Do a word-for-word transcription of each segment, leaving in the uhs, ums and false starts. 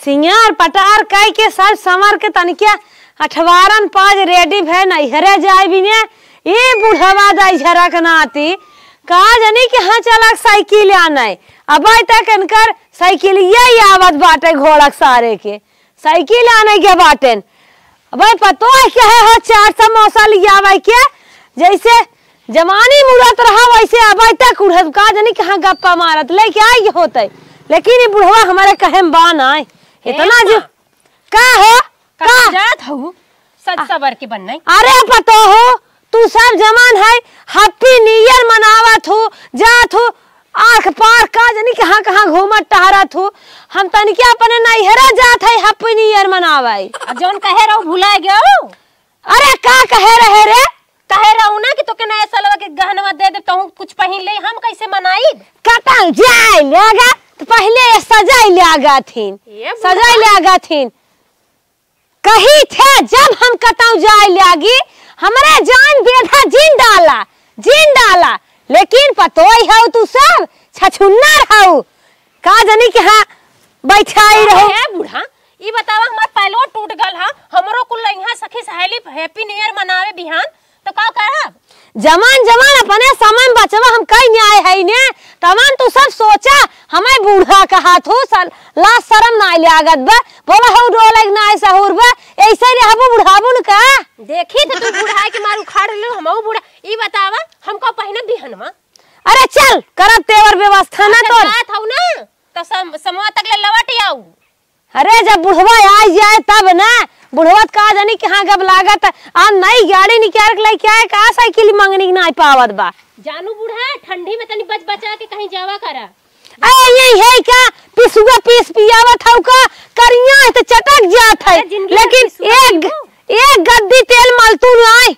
सिंगार पटार कइ के सब संवर के तनिके अठवारन पाज ready भए नैहरे जाए बिने। ई बुढ़वा दाई झरक नाती का जनी कहाँ चलक साइकिल आनइ। अबइ तक इनकर साइकिलिया ही आवत बाटे घोड़क सारे के। साइकिल आनइ के बाटेन। अबइ पतोह कहे हो चार समोसा लियावइ के, जइसे जवानी मुड़त रहा वइसे अबइ तक उड़त का जनी कहाँ गप्पा मारत लेके आई होतइ। लेकिन ई बुढ़वा हमरे कहे में बा नाइ। ए इतना जो माँ। का हो? कहाँ का? जात हऊ? सज आ, सवर के बन नहीं। अरे पतोह, तू सब जवान है, Happy New Year मनावत हू, जात हू, आँख पार का जनी कहाँ कहाँ घूमत टहरत हू। हम तनिके अपने नैहरा जात है Happy New Year मनावइ। आ जौन कहे रहू भुलाइ गयो। अरे का कहे रहे रे? कहे रहू ना कि तोके नया सालवा के गहनवा दे दे, तहूँ कुछ पहिन ले, हम कइसे मनाइब? कतौ जाए लागा, त पहिले ये सजाइ लागा थिन। ये बुढ़वा। सजाइ लागा थिन। कही थे जब हम कतौ जाए लागी, हमरे जान बेधा जिन डाला, जिन डाला। लेकिन पतोह हऊ तू सब छछुन्नर हऊ। का जनी कि हाँ बैठाई रहो। ए बूढ़ा, ई बतावा, हमार पैलवा टूट गल हा, हमरो कुल इहाँ सखी सहेली Happy New Year मनावे बिहान, तो का करब? जवान जवान अपने समय में बचवा हम कई न्याय है ने, तवन तू सब सोचा, हमें बूढ़ा कहा थू, लाज शरम नाय लागत बा, बोला हऊ डोले के नाय सहूर बा, ऐसे रहबू बुढ़ाबू न का? देखी तो तू बुढ़ाई के मार उखाड़ ले, हमहू बूढ़ा। ई बतावा, हम का पहिने बिहनवा? अरे चल, करब तेवर व्यवस्था ना अच्छा, तोर। जात हऊ ना, तो सम-, समवा तक ले लवट आऊ। अरे, जब बुढ़वा आइ जाए तब ना, बुढ़वा त का जानी कहाँ गब लागत। आ नई गाड़ी निकाल के लइके आए, का साइकिल मंगनी के नाई पावत बा। जानू बूढ़ा, ठंडी में तनी बच बचा के कहीं जावा करा। अरे, यही है का, पिसुआ पीस पियावत हऊ का, करिया है त चटक जात है, अरे, जिंदगी में लेकिन पिसुआ एक, पीबू? एक गद्दी तेल मलतू नाई।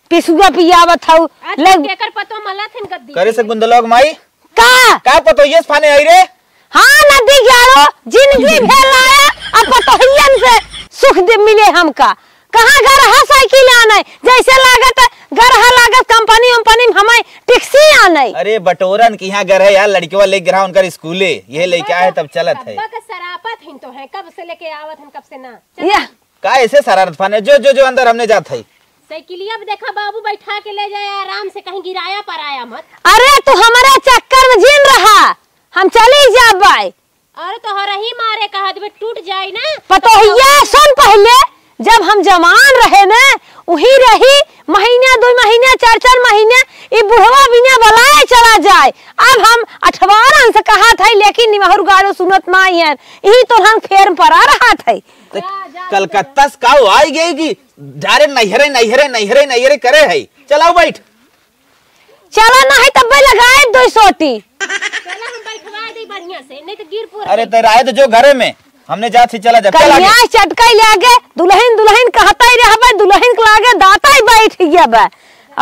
पिसुआ पियावत हऊ। अच्छा, लग- केकर पतो मलत हन गद्दी करे पे? शकुंतला के माई? का? का पतोहिया से फाने आई रे? हाँ, नदी ग्यारो, जिंदगी भेल आया, अब पतोहियन से सुख दे मिले हमका। कहाँ गरहा साइकिल आने, जैसे लागत, गरहा लागत कंपनी उम्पनी में हमें टैक्सी आने। अरे, बटोरन के यहाँ गरहे यार, लड़कवा लेके गरहा उनकर स्कूले, ये लेके आए तब चलत है। अब्बा का सरापत हिन तो है, कब से लेके आवत हन, कब से ना। चल। यह का ऐसे शरारत फाने? जो, जो, जो अंदर हमने जात है। साइकिलिया पे देखा बाबू बैठा के ले जाए आराम से, कहीं गिराया पराया मत। अरे तू हमारे चक्कर में जिन रहा, हम चली जाबै। अरे तो हरही मारे कहा देबे टूट जाई ना। पतोहिया सुन पहिले, जब हम जवान रहे ना, उही रही महीने, दो महीने, चार, चार महीने, ई बुढ़वा बिना बलाए चला जाए। अब हम अठवारन से कहत है, लेकिन निमहर गाड़ो सुनत नाई है, यही तो हम फेर में परा रहत है। तो जा, जा, कलकत्ता से का आई गई कि डायरेक्ट नैहरे, नैहरे, नैहरे, नैहरे करे है। चलाओ बैठ। चला नहीं तब लगाए दो सोटी। चला हम बैठवा दे बढ़िया से, नहीं तो गिर पड़ अरे जाई। तेरा आए तो जो घरे में, हमने जात ही चला जा, चल आगे। कन्या चटकाई ले आगे, दुल्हन दुल्हन कहता ही रहबे, दुल्हन के लागे दाता ही बैठ गया बा।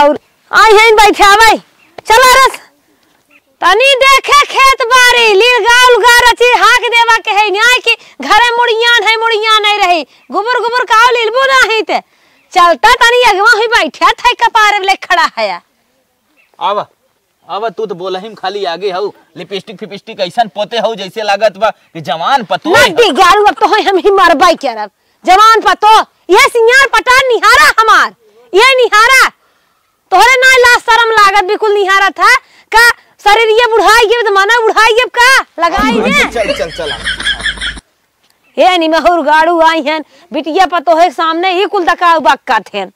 और आई हैं बैठावे। चला रस। तनी देखे खेत बारी, लीलगा उलगा रची हाक देवा के है, न्याय की घरे मुड़ियान है, मुड़ियान नहीं रही। गुबुर गुबुर काव लीलबू नहीं ते। चलता तनी अगवा हुई बैठा था कपारे ले खड़ा है। आवा, आवा, तू तो बोलही में खाली आगे हऊ, लिपस्टिक फिपस्टिक ऐसन पोते हऊ जैसे लागत बा कि जवान पतोह है। नदी गारू अब तो होई हम ही मरबाई करब। जवान पतोह, ये सिंगार पटार निहारा हमार, ये निहारा। तोहरे ना लाज शरम लागत, बिल्कुल निहारत है का? शरीर ये बुढ़ाई गए तो मना बुढ़ाई गए का? लगाई ने। चल, चल, चल, आ। हे निमहुर गाड़ू आई हन, बिटिया पतोहे के सामने ही कुल दका बक्का थेन।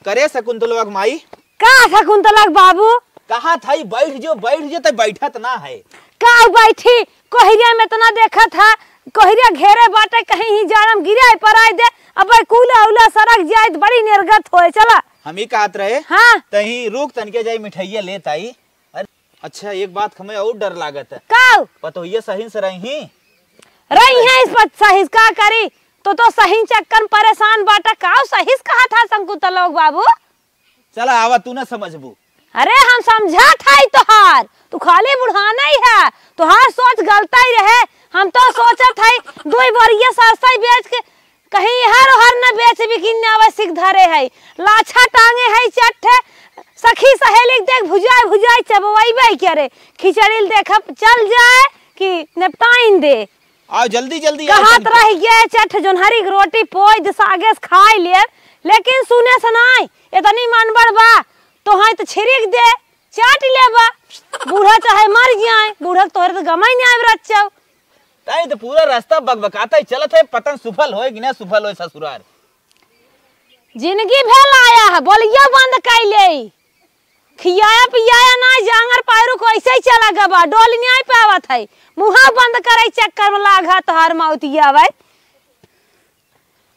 करे शकुंतलवा के माई। का शकुंतला के बाबू? कहा था, बैठ जो, बैठ जो, तै बैठत ना है। का बैठी? कोहरिया में इतना देखत है, कोहरिया घेरे बाटे, कहीं ही जाड़म गिरे पराई दे, अब कुला उला सरक जाए तो बड़ी निर्गत होए। चला। हम ही कहत रहे। हाँ। तहीं रुक, तनके जाई मिठाइया लेत आई। अरे, अच्छा, एक बात हमें और डर लागत है। का? पतोहिया सही से रही? रही है इस पर सही का करी? तो, तो सही चक्कर में परेशान बाटा। का सही कहा था शकुंतला के बाबू? चला आवा, तू ना समझबू। अरे हम समझत हई तोहार, तू खाली बुढ़ाना ही है, तोहार सोच गलता ही रहे। हम तो सोचत हई दुई बोरिया सरसई बेच के कहीं हर हर न बेच बिकिन आवश्यक धरे है। लाछा टांगे है चट्ठे, सखी सहेली के देख भुजाई भुजाई चबवाई बाई करे। खिचड़ी देखब चल जाए कि निपटाइन दे। आओ, जल्दी, जल्दी आओ, कहत चल। रह गए, चट जोन्हरी के रोटी पोइ दे, सागे से खाइ लेब, लेकिन सुने से नाई, इतनी मनबड़ बा, तोहई त छिरिक दे, चाट लेबा। बूढ़ा चाहे मर जाए, बूढ़ा के तोहरे त गमई नाई आवे रच्चौ। ताई त पूरा रास्ता बकबकाता ही चलत है, पता न सुफल होए कि ना सुफल होए ससुरार। जिनगी भे लाया है, बोलिया बंद कइ लेइ। खियाया पियाया नाई, जांगर पैरू को ऐसे ही चला गबा, डोल नाई पावत है। मुँहा बंद करइ चक्कर में लागा तोहार मौतिया भाई।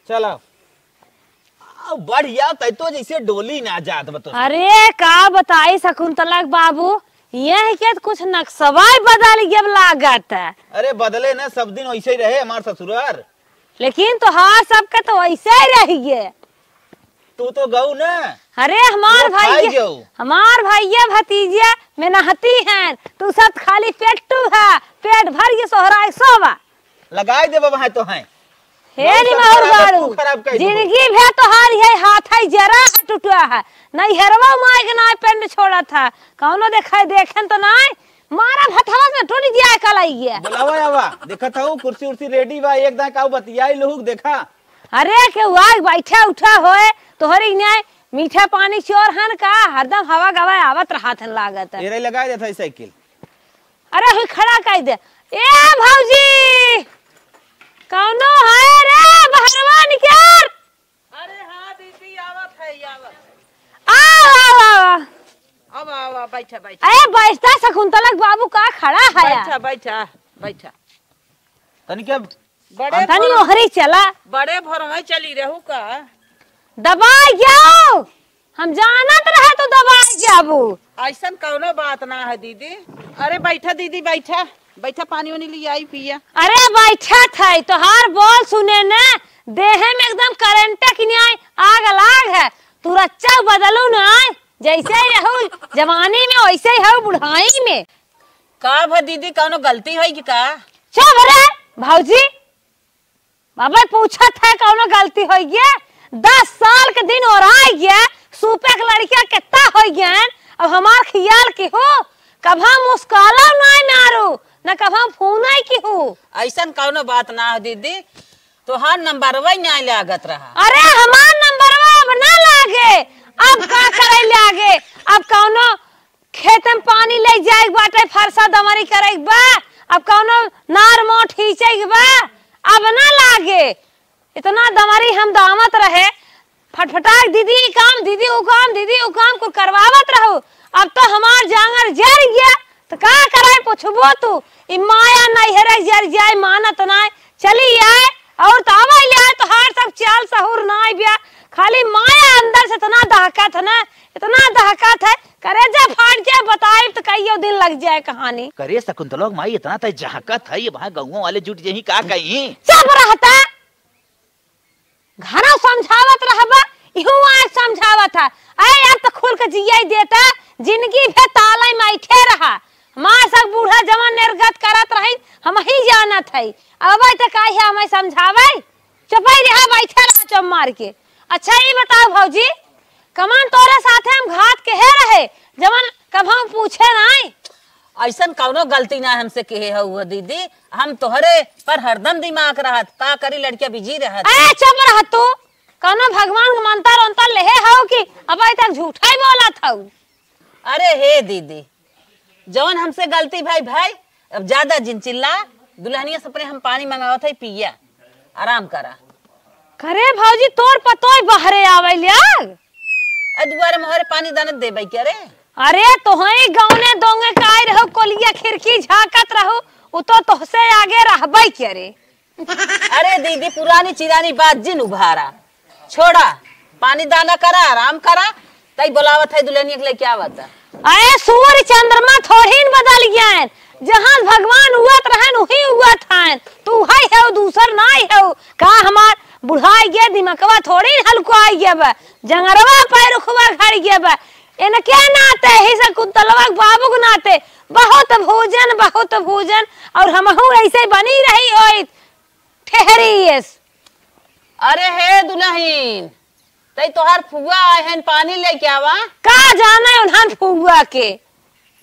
चला। आओ, बढ़िया, तै तो जैसे डोली ना जात बा तो। अरे, का बताई शकुंतला के बाबू, यह के त कुछ नक्शवा ही बदल गया लागत है। अरे, बदले ना, सब दिन वैसे ही रहे हमार ससुरार। लेकिन तोहार सबके तो वैसे ही रहिए। तू तो गऊ ना। अरे, हमार वो खाई भैया, गऊ। हमार भैया भतीजिया में नहती हैं, तू सब खाली पेट्टू है, पेट भर के सोहराए सोवा। लगाई देबा वहाँ तो हैं। हे बहुत रे सब महुर खराब है, बाड़ू, तू खराब कर देबो। जिनगी भे तोहार है हाथ है जरा है टुटुआ है, नैहरवा माय के नाय पेंड छोड़त है, कौनो देखाई देखेन तो नाय, मारा भथवा से टूट जाए कलैया। बुलावा आवा, देखत हूँ कुर्सी उर्सी रेडी बा, एक दाएं काऊ बतियाई लोग देखा। अरे केहू आग बैठा उठा होए, तोहरी नाय मीठा पानी चोर हन का, हरदम हवा गवा आवत रहत हन लागत है। एरे लगाई देत है साइकिल। अरे हुई खड़ा कइ दे। ए भौजी, कौनो है रे बहरवा निकर? अरे हाँ दीदी, आवत है, आवत। आओ, आओ, आओ। अब आओ, आओ, बैठा, बैठा। अरे बैठता शकुंतला के बाबू का खड़ा है? बैठा, बैठा, बैठा। तनी क्या बड़े तनी भोर ओहरी चला। बड़े भोर में चली रहू का? दबाई जाओ, हम जानत रहे तू दबाई जाबू। ऐसन कौनो बात ना है दीदी। अरे बैठा दीदी, बैठा, बैठा, पानी वानी ले आई पिया। अरे बैठा था, तोहार बोल सुने ने, देहे में एकदम करंट की न्याय आग लाग है। तू रच्चा बदलू ना, जैसे ही रहू जवानी में वैसे ही हो बुढ़ाई में। का भा दीदी, कौनो गलती होई कि का? चुप रे भौजी, बाबा पूछत है कौनो गलती होई गे? दस साल के दिन ओराई गे, सूपे के लड़किया कितना होई गे? अब हमार खियाल की हो, कब हम मुस्काला नाई मारू, न कब हम फोन आई की हो। ऐसन कौनो बात ना हो दीदी, तोहार नंबरवा ही नाई लागत रहा। अरे हमार नंबरवा अब ना लागे, अब का करे लागे? अब कौनो खेत में पानी ले जाए के बाटे, फरसा दमरी करे के बा, अब कौनो नार मोट खींचे के बा, अब ना लागे। इतना दमरी हम दावत रहे, फटफटाक दीदी ई काम, दीदी उ काम, दीदी उ काम कुल करवावत रहू। अब तो हमार जांगर जर गया, तो का कराए पूछबो तू? ई माया नैहरे जर जाए मानत नाय, चली आए और तो आवे ले आए, तोहार सब चाल सहूर नाय बिया, खाली माया अंदर से इतना दहकत है ना, इतना दहकत है, करेजा फाड़ के बताई तो कईयो दिन लग जाए कहानी। करे शकुंतला के माई, इतना तय जहकत है, ये वहाँ गौवा वाले जुट जही का कहीं? चुप रहता, घना समझावत रहबा, इहू आए समझावत है। अरे अब तो खुल के जियाई देता, जिंदगी भे ताले में ऐठे रहा। हमार सब बूढ़ा जवन निर्गत करत रही, हम ही जानत है। अब तो काहे हमें समझावे? चुपई रहा, बैठा रहा चुप मार के। अच्छा ई बताओ भौजी, कमान तोरे साथे हम घात केहे रहे, जवन कभऊ पूछे नाई? ऐसन कौनो गलती ना हमसे केहे हऊ हो दीदी, हम तोहरे पर हरदम दिमाग रहत, का करी लड़किया बिजी रहत। ए चुप रह तू, कौनो भगवान के मंतर अंतर लेहे हऊ कि अबे तक झूठा ही बोलत हऊ? अरे हे दीदी, जवन हमसे गलती भई भई, अब ज्यादा जिन चिल्ला, दुल्हनिया से अपने हम पानी मंगावत है पिया, आराम करा। करे भौजी तोर पतोय बहरे आवे ल्याग। ए दुआरे मोहरे पानी दानत देबै क्या रे? अरे तोहई गौने दोंगे काई रहो, कोलिया खिड़की झांकत रहो, उ तो तोहसे आगे रहबै क्या रे? अरे दीदी, पुरानी चिरानी बात जिन उभारा, छोड़ा, पानी दाना करा, आराम करा, तई बोलावत है दुल्हनिया के लेके आवत है। अरे सूर्य चंद्रमा थोड़ी न बदल गए, जहाँ भगवान उगत रहन उही उगत हैं, तू है है दूसर नाई है। का हमार बुढ़ाई गया, दिमकवा थोड़ी न हल्को आई गया बा, जंगरवा पैरुखवा घड़ गया बा। इनके नाते ही से कुंतलवा के बाबू के नाते बहुत भोजन, बहुत भोजन, और हमहू ऐसे बनी रही होइत। ठहरियस। अरे हे दुलहिन, तई तोहार फुआ आए हैं, पानी लेके आवा। का जाने उन्हन फुआ के,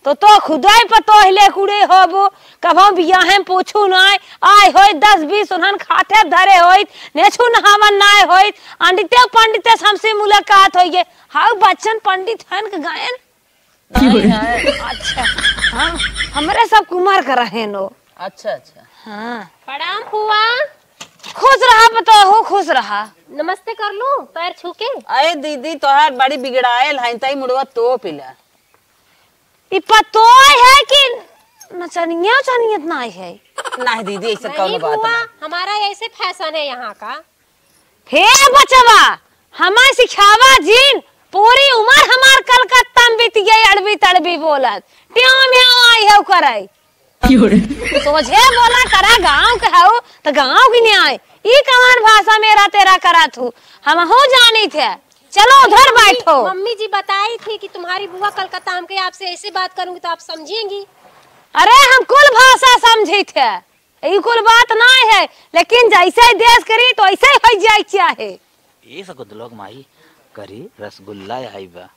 तो, तो खुदे पतोह ले कुड़े होबो, कभो बियाहे में पूछू नाय, आय होइत दस बीस उन्हन खाते धरे होइत, नेछू नहावन नाय होइत, अंडिते पंडिते से हमसे मुलाकात होइए। हाउ बच्चन पंडित हन के गायन? नहीं है। अच्छा, हाँ, हमरे सब कुमार का रहेन हो। अच्छा, अच्छा। हाँ। प्रणाम फुआ। खुश रहा पतोहू, खुश रहा। नमस्ते कर लूं पैर छू के? अरे दीदी, तोहार बड़ी बिगड़ायल है, तई मुड़वा तोप इला। ई पतोह है कि नचनिया उचनिया इतना ही है? नहीं दीदी, ऐसा नहीं कौनो बात बुआ, नहीं। हमारा ऐसे फैशन है यहाँ का। हे बचवा, हमार सिखावा जिन, पूरी उमर हमार कलकत्ता में बीत गई अड़बी तड़बी बोलत, ट्याव म्याव आई है करे। क्यों रे? सोझे बोला करा, गाँव के हऊ तो गाँव की न्याय। ई कवन भाषा मेरा तेरा करा थू, हम हो जानी थे। चलो उधर मम्मी, बैठो। मम्मी जी बताई थी कि तुम्हारी बुआ कलकत्ता, हम कहे आपसे ऐसे बात करूंगी तो आप समझेंगी। अरे हम कुल भाषा समझी थे, ई कुल बात ना है, लेकिन जैसे देश करी तो ऐसे ही हो जाए क्या है। ये सब लोग माई करी रसगुल्ला आई बा,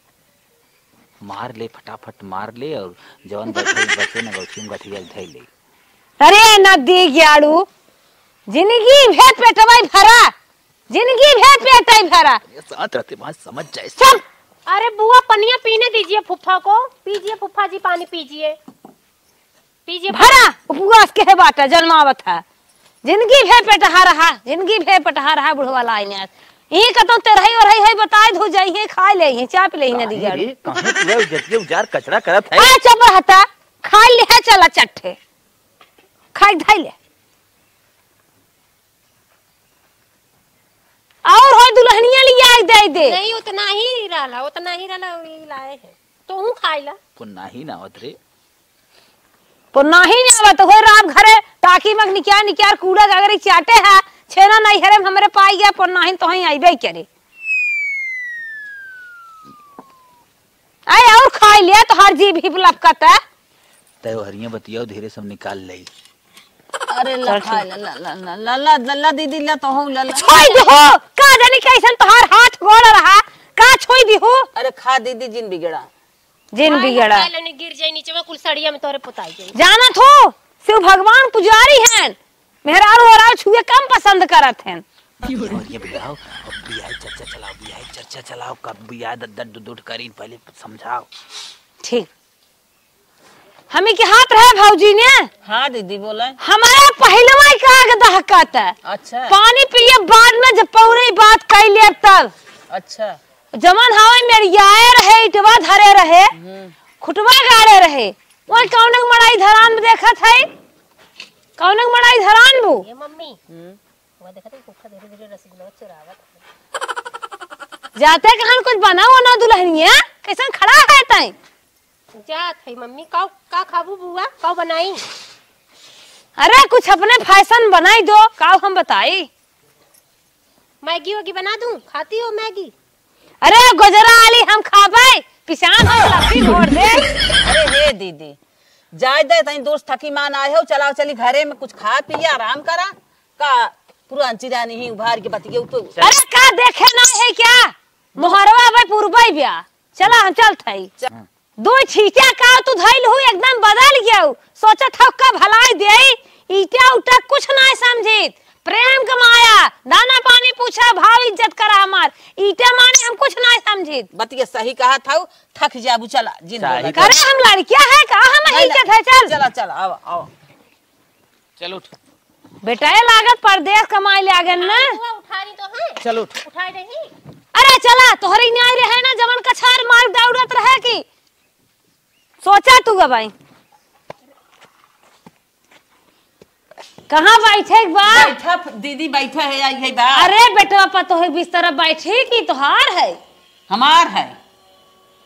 मार ले फटाफट मार ले और जवन बैठल बचे न गौछी में गठिया धै ले। अरे नदी ग्याड़ू, जिंदगी भे पेटवाई भरा, जिंदगी भे पेटाई भरा। ये साथ रहते वहाँ समझ जाए। चुप। अरे बुआ, पनिया पीने दीजिए फुफ्फा को, पीजिए फुफ्फा जी, पानी पीजिए, पीजिए। भरा उपवास के है बाटा जन्मावत है, जिंदगी भे पेटहा रहा, जिंदगी भे पेटहा रहा बुढ़वा लाइन। ई कतौ तेरही ओरही है, बताए धो जाई है, खाए ले है, चाप ले है, नदी काहे गाड़ी। रे, काहे पूरा इज्जतिया उजार कचरा करत है? आ चुप रहता, खाए ले है, चला चट्ठे, खाए धाई ले। और हो दुल्हनिया लिया दे दे। नहीं, उतना ही रहला, उतना ही रहला, वही लाए हैं। तोहू खाइला। पुन्ना ही ना आवत रे। पुन्ना ही ना आवत, होय राम घरे टाकी मग निक्यार निक्यार कूड़ा गगरी चाटे है, छेना नहीं हरे हमरे पाई गया, पुन्ना ही तो ही आइबे करे। आए और खाई लिया तो हर जीभ ही लपकत है। तय हरिया बतियाओ, धीरे सब निकाल ले। अरे ला, चल, खा ठीक। ला, ला, ला, ला, ला, ला, ला, दीदी, ला तो हूँ, ला, ला। छोई दे हो, का जानी कैसन तोहार हाथ गोड़ रहा, का छोई दी हो? अरे खा दीदी, जिन बिगड़ा। जिन बिगड़ा। खा लेने गिर जाई नीचे में, कुल सड़िया में तोरे पोताई जाई। जानत हो, शिव भगवान पुजारी हैं, मेहरारू ओरारू छुए कम पसंद करत हैं। ये बिगाओ, अब बियाह चर्चा चलाओ, बियाह चर्चा चलाओ, कब बियाह दद्दर दुदुट करीन, पहले समझाओ। ठीक। हमी के हाथ रहे भौजी ने। हाँ दीदी, बोले। हमारा पहिलवा का आग दहकत है। अच्छा। पानी पिए बाद में जब पौरी बात कई लेब तब। अच्छा। जमन हवा मेरियाए रहे, इटवा धरे रहे, हम्म। खुटवा गाड़े रहे, वह कौन के मड़ाई धरान में देखत है, कौन के मड़ाई धरान बू? ये मम्मी, हम्म। वह देखत है, फूफा धीरे धीरे रसगुल्ला चुरावत है। जाते कहन कुछ बनाओ ना दुल्हनिया, कैसन खड़ा है तई? जात है मम्मी, का, का खाबू बुआ, का बनाई? अरे कुछ अपने फैशन बनाई दो, का हम बताई? मैगी वैगी बना दूं, खाती हो मैगी? अरे गोजरा आली हम खाबे, पिसान हो लपी घोर दे। अरे हे दीदी, जाए दे, तई दोस्त थकी मान आए हो, चलाओ चली घरे में कुछ खा पी आराम करा। का पुरान चिरानी ही उभार के बतिये तो। अरे का देखे ना है क्या? मोहरवा भाई पुरबई ब्या, चला हम चलत हई। चल। दो छींचा का तू धइल हु, एकदम बदल गयउ। सोचत हउ का भलाई देई, ईटा उटा कुछ नाय समझित। प्रेम क माया, दाना पानी पूछा, भाव इज्जत करा हमार। ईटा माने हम कुछ नाय समझित। बतिया सही कहत हउ, थक जाबू, चला, जिन सही बोला। अरे हम लड़किया है का, हम नहीं, इज्जत नहीं। है, चल। चला, चला, आवा, आवा। चल उठ। बेटा, ये लागत परदेस कमाए ले आगेन ना। हाँ, बुआ, उठाई तो है। चल उठ। उठाई नहीं। अरे चला, तोहरे न्याय रहे ना, जवन कछार मार दौड़त रहे कि। सोचा तू ग भाई। कहाँ बैठे के बा? बैठा फ-, दीदी बैठा है, आई है बा। अरे बेटवा, पतोह के बिस्तर बैठी कि तोहार है? हमार है।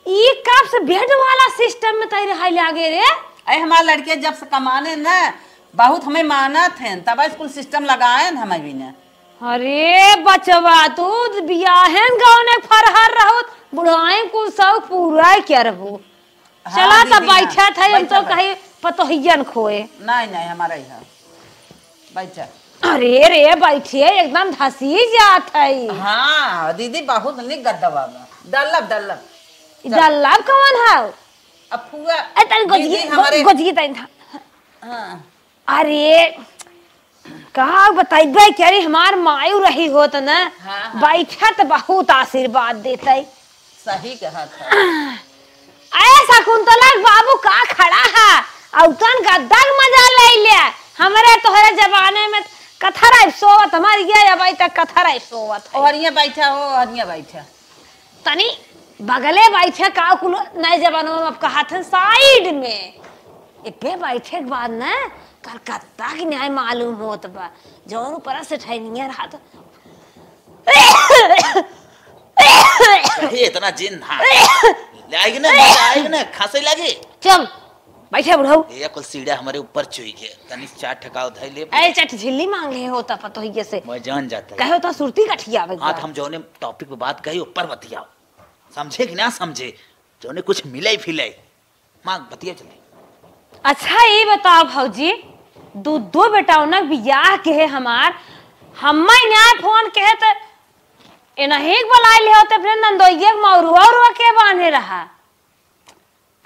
ई कब से बेड वाला सिस्टम में तई रहाई लागे रे? अरे हमार लड़के जब से कमाने न, बहुत हमें मानत हैं, तब स्कूल सिस्टम लगाएन हमें भी न। अरे बचवा, तू बियाहेन गौने फरहर रहू, बुढ़ाएन कुल शौक पूरा क्या रहू? हाँ, चला तब दीदी, हाँ। बैठा था, हम बैठा, तो बैठा। कहीं पतोहियन खोए। नहीं, नहीं, हमारा ही है। बैठा। अरे रे, बैठिए, एकदम धसी जात है। हाँ, दीदी, बहुत निक गद्दा बा। डल्लब, डल्लब। ई चल। डल्लब कौन है? अब फुआ, ए, तनी गोजगी, दीदी गो-, हमारे गोजगी तनी था। हाँ। अरे, का बताइबे कि अरे हमार मायू रही होत न, हाँ, हाँ। बैठत बहुत आशीर्वाद देतई। सही कहत है। अरे शकुंतला के बाबू का खड़ा है, औतन गद्दा के मजा ले ले। हमरे तोहरे जमाने में कथरा सोवत, हमार ये अबई तक कथरा सोवत है। ओहरिया बैठा हो, ओहरिया बैठा। तनी बगले बैठे, का कुल नए जमाना में अब कहत हैं side में। एपे बैठे के बाद न कलकत्ता के न्याय मालूम होत बा, जौन ऊपर से ठहनिया रहा तो। कहे इतना जिन ना। ले आएगी ना, मजा आएगी ना, खांसे लगे। चल, बैठे बुढ़ऊ। ये कुल सीढ़ा हमारे ऊपर चुई के, तनी चार ठकाव धई ले। ए, चट झिल्ली मांग ले होता पतोहिए से। मैं जान जाता है। कहे होता सुरती गठिया आवे हाथ बा। हम जौने topic पे बात कही, ऊपर बतियाओ। समझे कि ना समझे? जौने कुछ मिले फिले। माँ, बतिया चले। अच्छा, ई बताओ भौजी, दू दो बेटा उनक बियाह के है हमार, हम्मे न्याय फोन के है त एनही के बुलाए ले होते, अपने नंदोइये के मौरुआ उरुआ के बांधे रहा।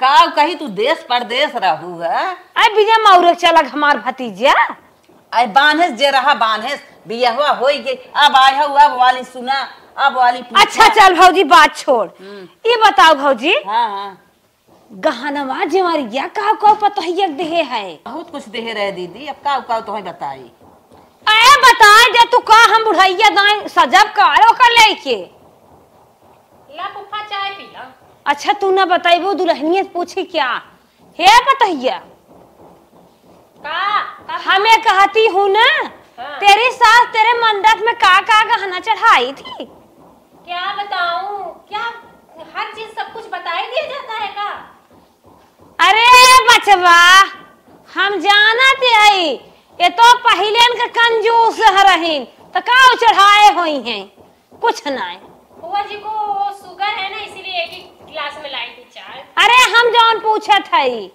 का कही तू देश परदेश रहू है? अरे बिना मौरे चलक हमार भतीजा। अरे बांधेस जे रहा बांधेस, बियहवा होई गई, अब आए हो, अब वाली सुना, अब वाली पूछा। अच्छा चल भौजी, बात छोड़। हम्म। ई बताओ भौजी, हाँ, हाँ। गहनवा जेवरिया का का पतोहिया के देहे है? बहुत कुछ देहे रहे दीदी, अब का का तोहे बताई? अरे बताई दे तू, का हम बुढ़ैया दाई सजब का ओकर लेके? ला फूफा, चाय पी ला। अच्छा, तू ना बताइबू, दुल्हनिया से पूछी क्या? हे पतोहिया, का? का? हमें कहती हूँ ना, हाँ। तेरी सास तेरे मंडप में का का गहना चढ़ाई थी? क्या बताऊं, क्या हर चीज सब कुछ बताई दिया जाता है का? अरे बचवा, हम जानत हई, ये तो पहिलेन के कंजूस हरहिन, त का चढ़ाए होई हैं? कुछ नाय। फुआ जी को वो sugar है ना, इसीलिए एक ही गिलास में लाई थी चाय। अरे हम जौन पूछत हई।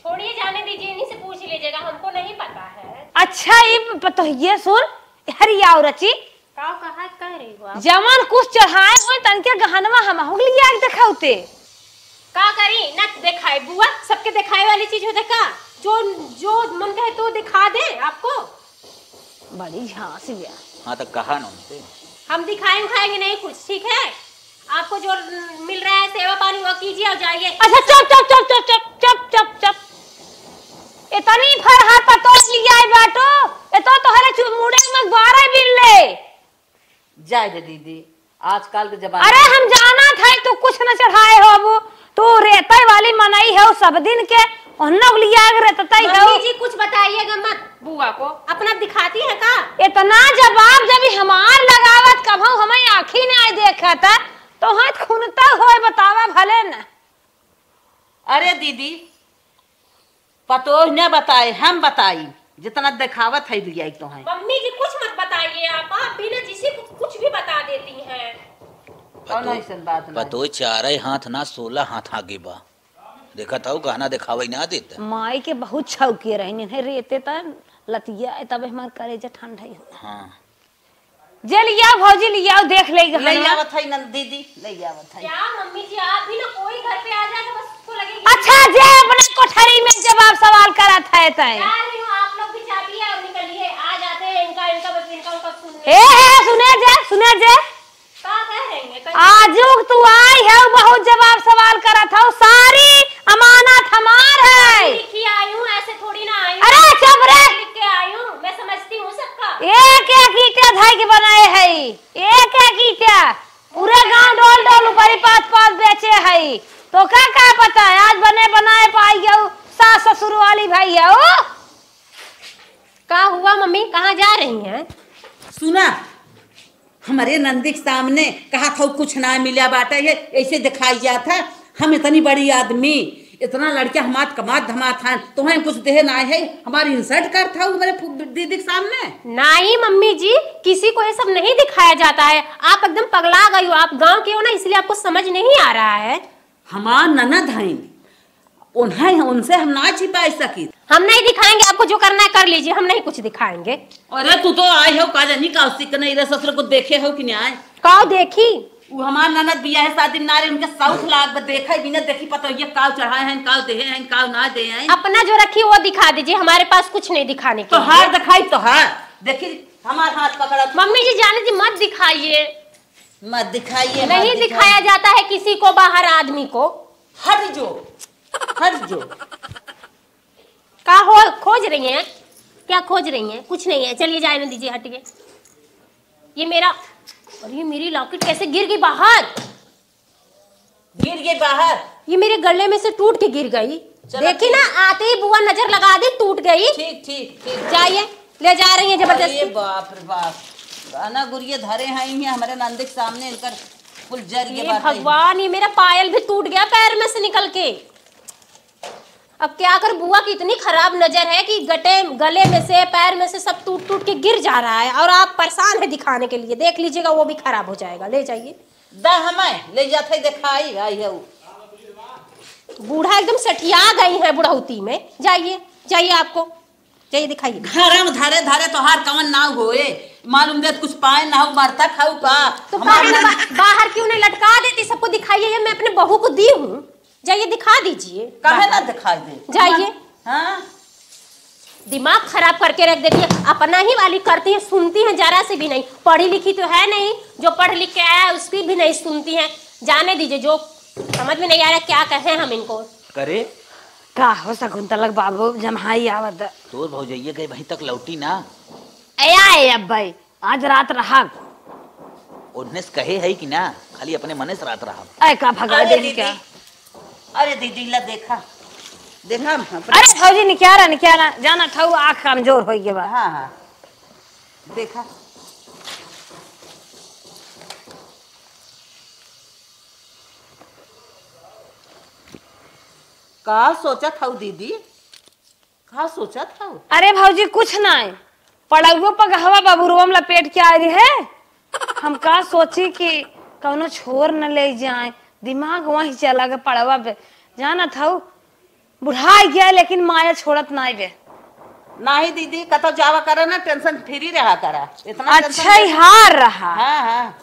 छोड़िए, जाने दीजिए, इन्हीं से पूछ लीजिएगा, हमको नहीं पता है। अच्छा, ई पतोहिए सुन, हरियाव रची। का कहा, कह रही हो आप? जवन कुछ चढ़ाए होई, तनके गहनवा हमहू के लिया के देखौते। का करी, ना देखाए बुआ, सबके देखाए वाली चीज होते का? जो, जो मन कहे तो दिखा दे आपको। बड़ी झांसी है। हाँ, तो कहा ना उनसे। हम दिखाए उखाएंगे नहीं कुछ, ठीक है? आपको जो मिल रहा है सेवा पानी, वो कीजिए और जाइए। अच्छा, चुप, चुप, चुप। इतनी फरहा पतोह लियाए बाटो, ये तो तोहरे चु-, मुड़े में बारह बिल्ले। जाए दे दीदी, आजकल के जमाना अरे, हम जानत है तू कुछ न चढ़ाए होबू, तू रेतै वाली मनई है, सब दिन के ओन्ना लिया के रेततै है। मम्मी जी, कुछ बताइएगा मत बुआ को, अपना दिखाती है का? इतना जवाब जब ई हमार लगावत, कभौ हमें आँखी नाय देखत, तो हाथ खुनता होए बतावा भले न। अरे दीदी, पतोह न बताए, हम बताई, जितना देखावत है लिया तो है। मम्मी जी, कुछ मत बताइए आप, आप भी ना जिसे कुछ, कुछ भी बता देती हैं। कौनो पतोह, ऐसन बात नहीं। पतोह चारै हाथ ना, सोलह हाथ आगे बा। देखत हौ, गहना देखावै ना देत। माई के बहुत छौके रहिन, इन्हें रेते त लतिया, तब हमार करेजा ठंडा ही हो। हाँ। जे लियाओ भौजी, लियाओ, देख लेई ले गहनवा। आवत है नंद दीदी, ले आवत है। क्या मम्मी जी, आप भी ना कोई घर पे आ जाए तो बस उसको लगेगी। अच्छा, जे अपने कोठरी में जवाब सवाल करत है तै। जा रही हूँ, आप लोग भी चाबिए और निकलिए, आ जाते हैं इनका, इनका बस, इनका, उनका सुनने। हे, हे, सुने जे, सुने जे। का कह रही है? कहीं आजुक तू आई है, बहुत जवाब सवाल करत हौ, सारी अमानत हमार है। लिख के आई हूँ, ऐसे थोड़ी ना आई हूँ। अरे, चुप रे। लिख के आई हूँ, मैं समझती हूँ सबका। एक एक ईंटा धइ के बनाए है, एक एक ईंटा। पूरे गांव डोल डोल ऊपरी पात पात बेचे है। तो का का पता है, आज बने बनाए पाई गऊ, सास ससुर वाली भाई है ओ। का हुआ मम्मी, कहाँ जा रही हैं? सुना, हमरे नंदी के सामने कहा था कुछ ना मिला बाटे, ये ऐसे दिखाई गया था। हम इतनी बड़ी आदमी, इतना लड़का हमार कमात धमात है, तो हम कुछ देहे ना है, हमारी insult करत हौ मेरे फु-, दीदी के सामने। नहीं मम्मी जी, किसी को ये सब नहीं दिखाया जाता है, आप एकदम पगला गई हो, आप गांव के हो ना, इसलिए आपको समझ नहीं आ रहा है। हमार ननद हैं, उन्हें, उनसे हम ना छिपाई सकी। हम नहीं दिखाएंगे, आपको जो करना है कर लीजिए, हम नहीं कुछ दिखाएंगे। अरे तू तो आई हो का जानी का सिक नहीं रे ससुर को देखे हो कि नहीं आए? का देखी? उ हमार ननद बियाहे शादी में ना रहे, उनके शौक लाग बा, देखे बिना देखी पतोहिया काव चढ़ाए हैं, काव देहे हैं, काव ना दे हैं। अपना जो रखी वो दिखा दीजिए, हमारे पास कुछ नहीं दिखाने के तोहार लिए। दिखाई तोहार, देखी हमार हाथ पकड़ा। मम्मी जी, जाने जी, मत दिखाइए। मत दिखाइए, मत नहीं दिखाइए। दिखाया जाता है किसी को, बाहर आदमी को। हट जो, हट जो। का हो, खोज रही हैं? क्या खोज रही हैं? कुछ नहीं है, चलिए जाने दीजिए, हटिए। ये मेरा, अरे, ये मेरी लॉकेट कैसे गिर गई बाहर? गिर गई बाहर? ये मेरे गले में से टूट के गिर गई। चलो, देखी ठीक। ना, आते ही बुआ नजर लगा दी, टूट गई। ठीक, ठीक, ठीक। जाइए, ले जा रही है जबरदस्ती। अरे बाप रे बाप, गाना गुरिये धरे हैं, ये हमारे नंद के सामने इनकर कुल जर गए ये बाटे। भगवान, ये मेरा पायल भी टूट गया पैर में से निकल के। अब क्या कर, बुआ की इतनी खराब नजर है कि गटे, गले में से, पैर में से सब टूट टूट के गिर जा रहा है और आप परेशान है दिखाने के लिए। देख लीजिएगा, वो भी खराब हो जाएगा। ले जाइए। दा हमें ले जाते दिखाई, आई है वो। बूढ़ा एकदम सठिया गई है बुढ़ौती में। जाइए, जाइए, आपको जाइए दिखाइए। घर में धरे धरे तोहार कवन नाव होए, मालूम देत कुछ पाए ना हो, मरता खाऊ का? तो हमार बाहर, ना बा-, बाहर क्यों नहीं लटका देती, सबको दिखाइए, ये मैं अपने बहू को दी हूँ। जाइए दिखा दीजिए। काहे ना दिखाई दे? जाइए। हाँ। दिमाग खराब करके रख देती है, अपना ही वाली करती है, सुनती है जरा से भी नहीं। पढ़ी लिखी तो है नहीं, जो पढ़ लिख के आया है उसकी भी नहीं सुनती है। जाने दीजिए, जो समझ में नहीं आ रहा क्या कहें हम इनको। करे? का हो शकुंतला के बाबू, जम्हाई आवत। तोर भौजइया गए वहीं तक लौटी ना। ए आए अब भाई, आज रात रहब। उन्हें से कहे है कि ना, खाली अपने मने से रात रहब। ऐ का भगा अरे देली दीदी, क्या? अरे दीदी, ला देखा, देखा हम अपने अरे भौजी, निक्यारा, निक्यारा, जाना था वो आँख कमजोर होइ गया बा। हाँ, हाँ, देखा। का सोचत हऊ दीदी? का सोचत हऊ? अरे भौजी, कुछ नाय, पड़ौवो पगहवा बबुरवा में लपेट के आए रहे। हम का सोची कि कौनो छोर न ले जाए, दिमाग वहीं चला गए पड़वा पे। जानत हऊ, बुढ़ाई गया लेकिन माया छोड़त नाय बे। नाही दीदी, कतौ जावा करा ना, tension free रहा करा। इतना अच्छा tension ही हार रहा। हाँ, हाँ।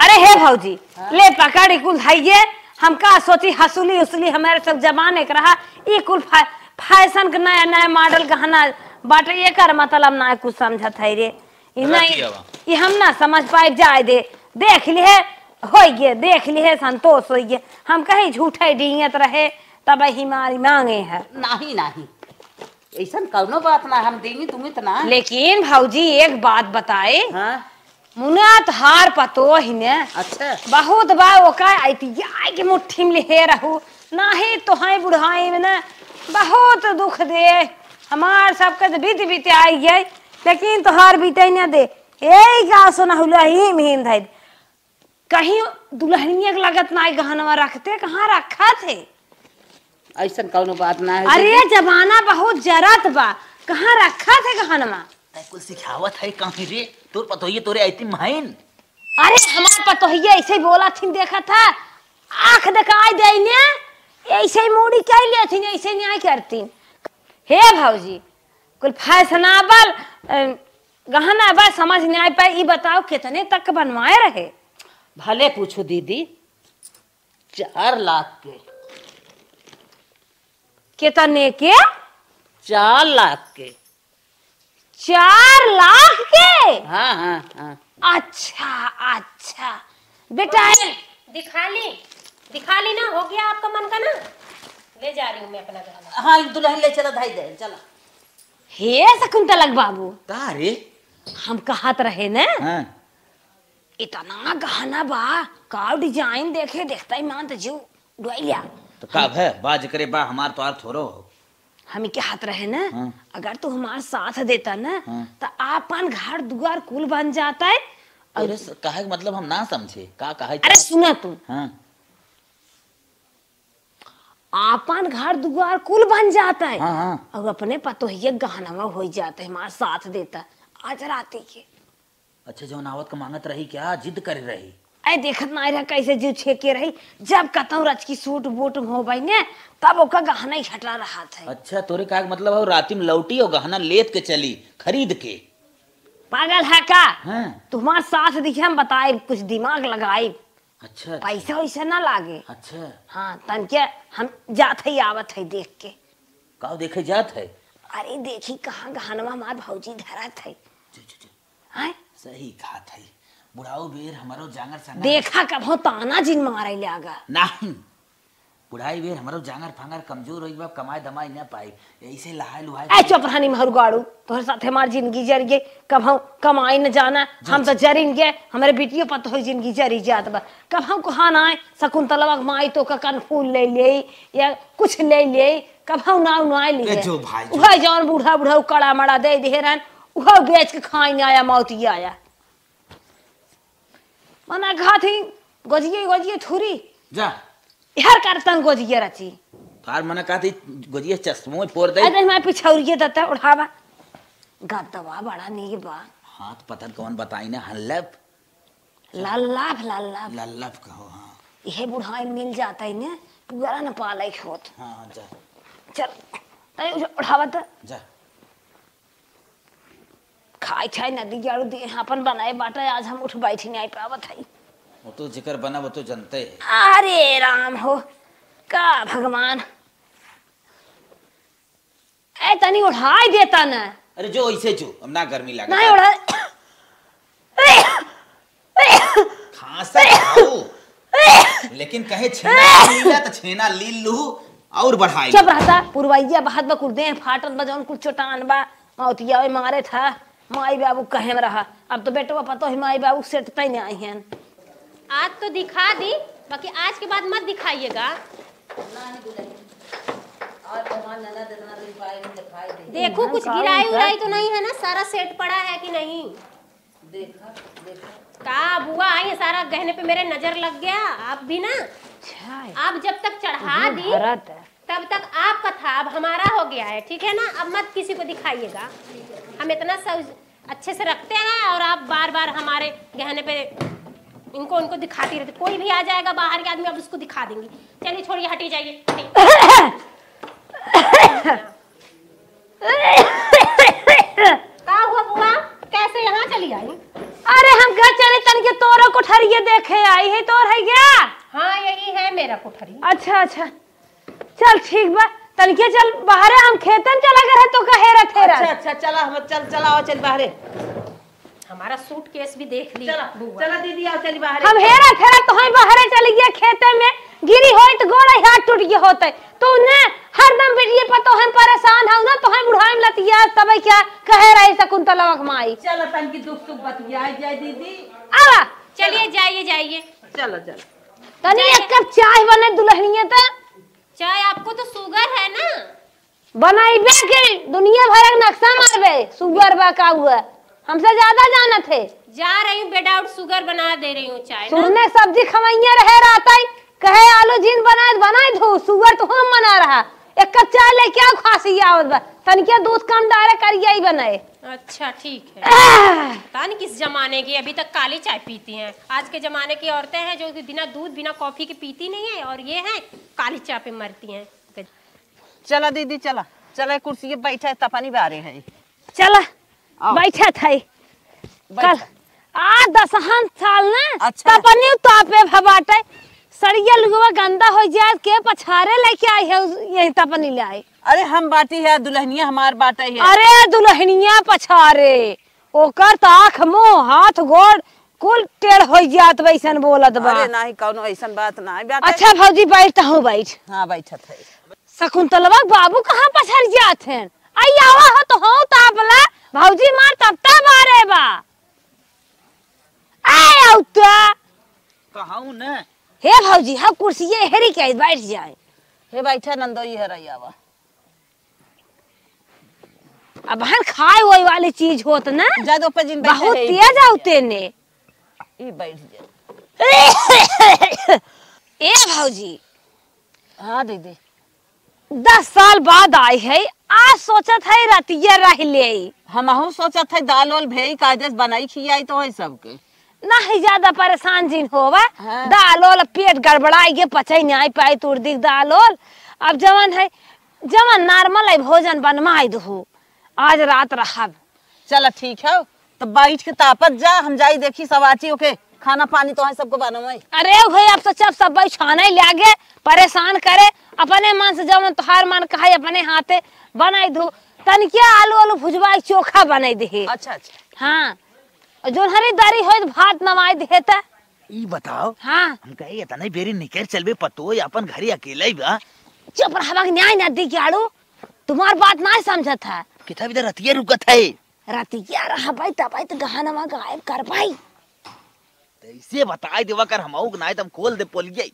अरे हे भौजी, हाँ। ले पकड़ ई कुल धइये। हम का सोची, हसुली उसुली हमारे सब जमाने के रहा। ई कुल फै-, fashion के नया नया model गहना बाटे, एकर मतलब ना कुछ समझत है रे। ई रख नहीं, लिया बा। ई हम ना समझ पाए, जाए दे। देख लिहे, होई गे, देख लिहे, संतोष होई गे। हम कहीं झूठे डींगत रहे, तब ही मारी मांगे है। नाही, नाही। ऐसन कौनो बात ना, हम देंगे दूंगे तो ना। लेकिन भौजी एक बात बताए, हाँ। मुना तोहार पतोह ने अच्छा। बहुत बा ओका ऐतिया के मुट्ठी में लिहे रहू, नाही तोहाई बुढ़ाई में ना बहुत दुख दे, हमार सबके तो बीत बीत आई गई, लेकिन तोहार बीते न दे। ए का सोना हुला हिम हिम धई। कहीं दुल्हनिया के लगत नाई गहनवा रखते, कहाँ रखा थे? ऐसन कौनो बात ना है अरे, दीदी। जमाना बहुत जरत बा, कहाँ रखा थे गहनवा? तै कुल सिखावत है कहीं रे, तोर पतोहिए तोरे ऐती महैन। अरे, हमार पतोहिए ऐसे ही बोला थी, देखा था, आँख दिखाई दे ने, ऐसे ही मूड़ी कह लिया थी, ऐसे न्याय करती। हे भौजी, कुल fashionable, अ, गहना बा, समझ नहीं आ पाए। ई बताओ, कितने तक बनवाए रहे? भले पूछो दीदी, चार लाख के। कितने के? चार लाख के। चार लाख के? हाँ, हाँ, हाँ। अच्छा, अच्छा। बेटा, ए, दिखा ली, दिखा ली ना, हो गया आपका मन का ना, ले जा रही हूँ मैं अपना गहना। हाँ, दुल्हन ले चला, धाई दे, चला। हे शकुंतला के बाबू, का रे? हम कहत रहे न, हाँ। इतना गहना बा, का design देखे, देखता ही मान त जीव डोइया। तो का भय, बा जेकरे बा, हमार तोहार थोड़ो हो। हम कहत रहे न, हाँ। अगर तू हमार साथ देता न, हाँ। त आपन घर दुआर कुल बन जाता है। और तोरे स-, काहे के मतलब हम ना समझे, का कहे अरे चाहत? सुना तू। हाँ। आपन घर दुआर कुल बन जाता है। हाँ, हाँ। और अपने पतोहिए गहनवा हो जाता है, हमार साथ देता। आज राती के। अच्छा, जौन आवत का मांगत रही क्या? जिद करे रही? ऐ देखत ना रहा कैसे जीव छेके रही। जब कतौ रचकी सूट बूट हो बने, तब ओका गहना ही हटा रहा था। अच्छा, तोरे का मतलब है राती में लौटी और गहना लेत के चली, खरीद के? पागल है का? हाँ। तुम्हार साथ दिखे हम बताइब, कुछ दिमाग लगाइब। अच्छा, अच्छा। पैसा वैसा ना लागे। अच्छा। हाँ, तनके हम जात है, आवत है देख के। काऊ देखे जात है? अरे देखी कहाँ गहनवा हमार भौजी धरत है। जो, जो, जो। हैं? सही कहत है। बुढ़ाऊ बेर हमरो जांगर संगर। देखा कभो ताना जिन मारे लागा। नहीं। बुढ़ाई बेर हमरो जांगर फांगर कमजोर होई बा, कमाई दमाई ना पाई। ऐसे लहाई लुहाई ए, चुप रहनी महरुगाड़ू, तोहरे साथे हमार जिंदगी जर गई। कभो कमाई न जाना, हम तो जरिन गए, हमरे बिटियो पतोह जिंदगी जरी जात बा। कभो कहा ना आए, शकुंतलवा के माई तो का कनफूल ले ले या कुछ ले ले, कभो ना ना ले ए, ले। जो भाई, जो। उहे जौन बूढ़ा बूढ़ा उकड़ा मड़ा दे दे रहन, उहे बेच के खाई ना आया, मौत ही आया। मना खात ही गोजिए, गोजिए थुरी। जा। हर करतन गोजिए रची। तार मना कहत ही गोजिए चश्मो फोड़ दे। अरे मैं पिछौरिए दता उड़ावा। गदवा बड़ा नीक बा। हाथ पतन कौन बताई ना, हल्लप। लल्लाप, लल्लाप। लल्लाप कहो, हाँ। इहे बुढ़ाई मिल जात ही ने, पुअरा न पाले होत। हाँ, जा। चल, तनी उड़ावा त। जा। खाई खाई नदी जाड़ू दिए हैं, अपन बनाए बाटा, आज हम उठ बैठी नहीं पावत है। वो तो जेकर बना, वो तो जनते है। अरे राम हो, का भगवान। ए, तनी ओढ़ाई देता न। अरे जो ऐसे जो, अब ना गर्मी लागे। नहीं ओढ़ा। खांसा खाऊ। लेकिन कहे छेना लीला तो छेना लील लू और बढ़ाई। चुप रहता, पुरवैया बहत बा, कुल देह फाटत बा, जौन कुल चोटान बा, मौतिया ओए मारे था, माई बाबू कहे में रहा। अब तो बेटवा पतो ही माई बाबू सेट तैने आई हैं। आज तो दिखा दी, बाकी आज के बाद मत दिखाइएगा। नहीं दुल्हन, आज तो हमार ननद इतना दिन पाए में दिखाई दे। देखो, कुछ गिराई उराई तो नहीं है ना, सारा सेट पड़ा है कि नहीं? देखा, देखा। का बुआ आई, सारा गहने पे मेरे नजर लग गया। आप भी ना, अच्छा है। आप जब तक चढ़ा दी, तब तक आपका था, अब हमारा हो गया है, ठीक है ना? अब मत किसी को दिखाइएगा। हम इतना सब अच्छे से रखते हैं और आप बार बार हमारे गहने पे इनको, उनको दिखाती रहती। कोई भी आ जाएगा बाहर के आदमी, अब उसको दिखा देंगी। चलिए छोड़िए, हटिए, जाइए, हटिए। का हुआ बुआ, कैसे यहाँ चली आई? अरे हम घर चले तनके तोरो कोठरिया देखे आई है, तोर है क्या? हाँ, यही है मेरा कोठरी। अच्छा, अच्छा। चल ठीक बा, तनके चल बाहरे, हम खेतन चला गए रहे तो का हेरत हेरत। अच्छा, अच्छा, चला, हम चल, चला, आओ, चल बाहरे। हमारा सूटकेस भी देख ली चला, बुआ। चला दीदी, आओ, चली बाहरे। हम हेरत हेरत तो हम बाहरे चली गए खेते में, गिरी होई तो गोड़ हाथ टूट गए होते। तू ने हरदम बिटिये पर तो हम परेशान हौ ना, तो हम बुढ़ाई में लतिया तबे क्या कहे रही शकुंतलवा के माई। चला तनकी दुख सुख बतिया जाए दीदी। आवा। चलिए, जाइए, जाइए। चलो, चलो। तनी एक कप चाय बने दुल्हनिया त। चाय, आपको तो शुगर है ना? बनाइबे के दुनिया भर के नक्शा मारबे, शुगर बा का हुआ, हमसे ज्यादा जानत है। जा रही हूँ, without sugar बना दे रही हूँ चाय ना। सुरने सब्जी खवैया रहे रहत है, कहे आलू जिन बनाए, बनाए दो, शुगर तो हम मना रहा। एक कप चाय लेके आओ, खांसी आवत बा, तनिके दूध कम डारे, करिया ही बनाए। अच्छा, ठीक है। आह! पता नहीं किस जमाने की, अभी तक काली चाय पीती हैं। आज के जमाने की औरतें हैं जो कि बिना दूध, बिना कॉफी के पीती नहीं है, और ये हैं काली चाय पे मरती हैं। चला दीदी, चला, चला, कुर्सी पे बैठा है, तपनी बारे है। चला, आओ। बैठा था। बैठ। कल आ दसहन साल ना, अच्छा। तपनी तापे भबाटे, सड़िया लुगवा गंदा हो जाए, के पछारे लेके आई है, उस-, यही तपनी ले आई। अरे हम बाटी है, दुल्हनिया हमार बाटे है। अरे दुल्हनिया पछारे, ओकर त आँख, मुँह, हाथ, गोड़ कुल टेढ़ हो जात, वैसन बोलत बा। अरे नाही, कौनो ऐसन बात नाही बाटे। अच्छा भौजी, बैठ, तहूँ बैठ। हाँ, बैठत है। शकुंतलवा के बाबू कहाँ पछर जात हैं? आई आवा हो तो हो तापला, भौजी मार तब तब आ रहे बा। आए औता। तो हूँ न। हे भौजी, हम कुर्सी ये हेरी के बैठ जाए। हे बैठा नंदोई, हेरा आवा। अब हन खाए वही वाली चीज होत ना। जा दो पे जिन बैठा बहुत है, तेज बैठ आओ जा। तेने। ई बैठ जा। ए भौजी। हाँ दीदी। दस साल बाद आई है, आज सोचत है रतिया रह ले। हमहू सोचत है दाल वाल भेई कायदे से बनाई खियाई तो है सबके। नहीं ज्यादा परेशान जिन होवा। हाँ। दाल वाल पेट गड़बड़ाई के पचई नहीं पाई तुर्दी के दाल वाल। अब जवन है, जवन normal है भोजन बनवाई दो। आज रात रहब। चला ठीक है। तो बैठ के तापत जा, हम जाई देखी सवाची ओके खाना पानी तो है सबको बनावे। अरे उहे अब तो चप सब बैठाने लागे, परेशान करे, अपने मन से जवन तोहार मन कहे अपने हाथे बनाई दू। तनिके आलू आलू भुजवाई चोखा बनाई दे। अच्छा, अच्छा। हाँ, और जोन हरी दारी होई तो भात नवाई दे त। ई बताओ, हाँ। हम कहे इतना बेरी निकर चलबे पतोय अपन घरे अकेले ही बा। चुप रहबा के न्याय ना दी के आड़ू, तुम्हार बात ना समझत है। कितना इधर रतिया रुकत है। रतिया रहबै तबै त गहनवा गायब करबै। त इसे बताई देवा कर हमहू के नाई त हम खोल दे पोलिये।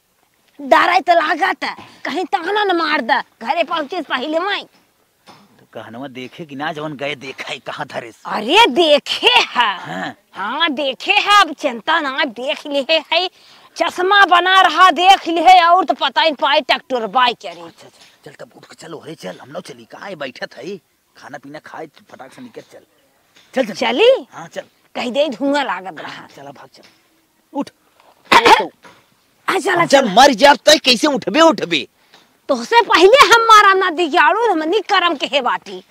डरै त लागत है, कहीं ताना न मार द, घरे पहुँचे से पहिले माई। त गहनवा देखे कि ना जवन गए देखा है कहाँ धरे से? अरे देखे है। हाँ। हाँ देखे है, अब चिंता ना देख लिहे है। चश्मा बना रहा देख लिहे और त पता ही पाई ट्रैक्टर बाई करे। अच्छा, अच्छा, चल तब उठ के चल, ओरे चल, हम लोग चली, कहाँ है बैठत है? खाना पीना खाए, फटाक से निकल चल। चल, चल। चली? हाँ, चल। कहीं दे धुआं लागत रहा। चला, भाग चल। उठ। आ, चला, जब चला। मर जाब, तै कैसे उठबे, उठबे? तोहसे पहिले हम मारा ना दिगाड़ू, हमनी करम के हे बाटी।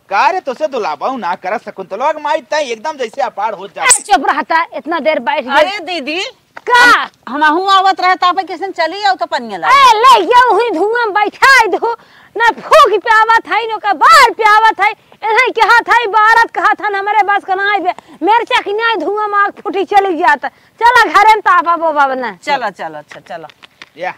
का रे, तोसे दुलाबाऊ ना करत शकुंतलवा के माई, तै एकदम जैसे अपार हो जा। ए, चुप रहता, इतना देर बैठ गए। अरे दीदी, का? हम, हमहू आवत रहे, त आप कैसन चली आओ तो पनिया ला। ए, ले ये हुई धुआं बैठाई दो, ना फूक पे आवत है, ना का बाहर पे आवत है। इन्हें कहत है, बारत कहत है, हमरे बस का ना आइबे। मेरे चकनिया धुआं में आग फूटी चली जात। चला घरे में तापा बोबा बना। चला, चला, अच्छा, चला। या,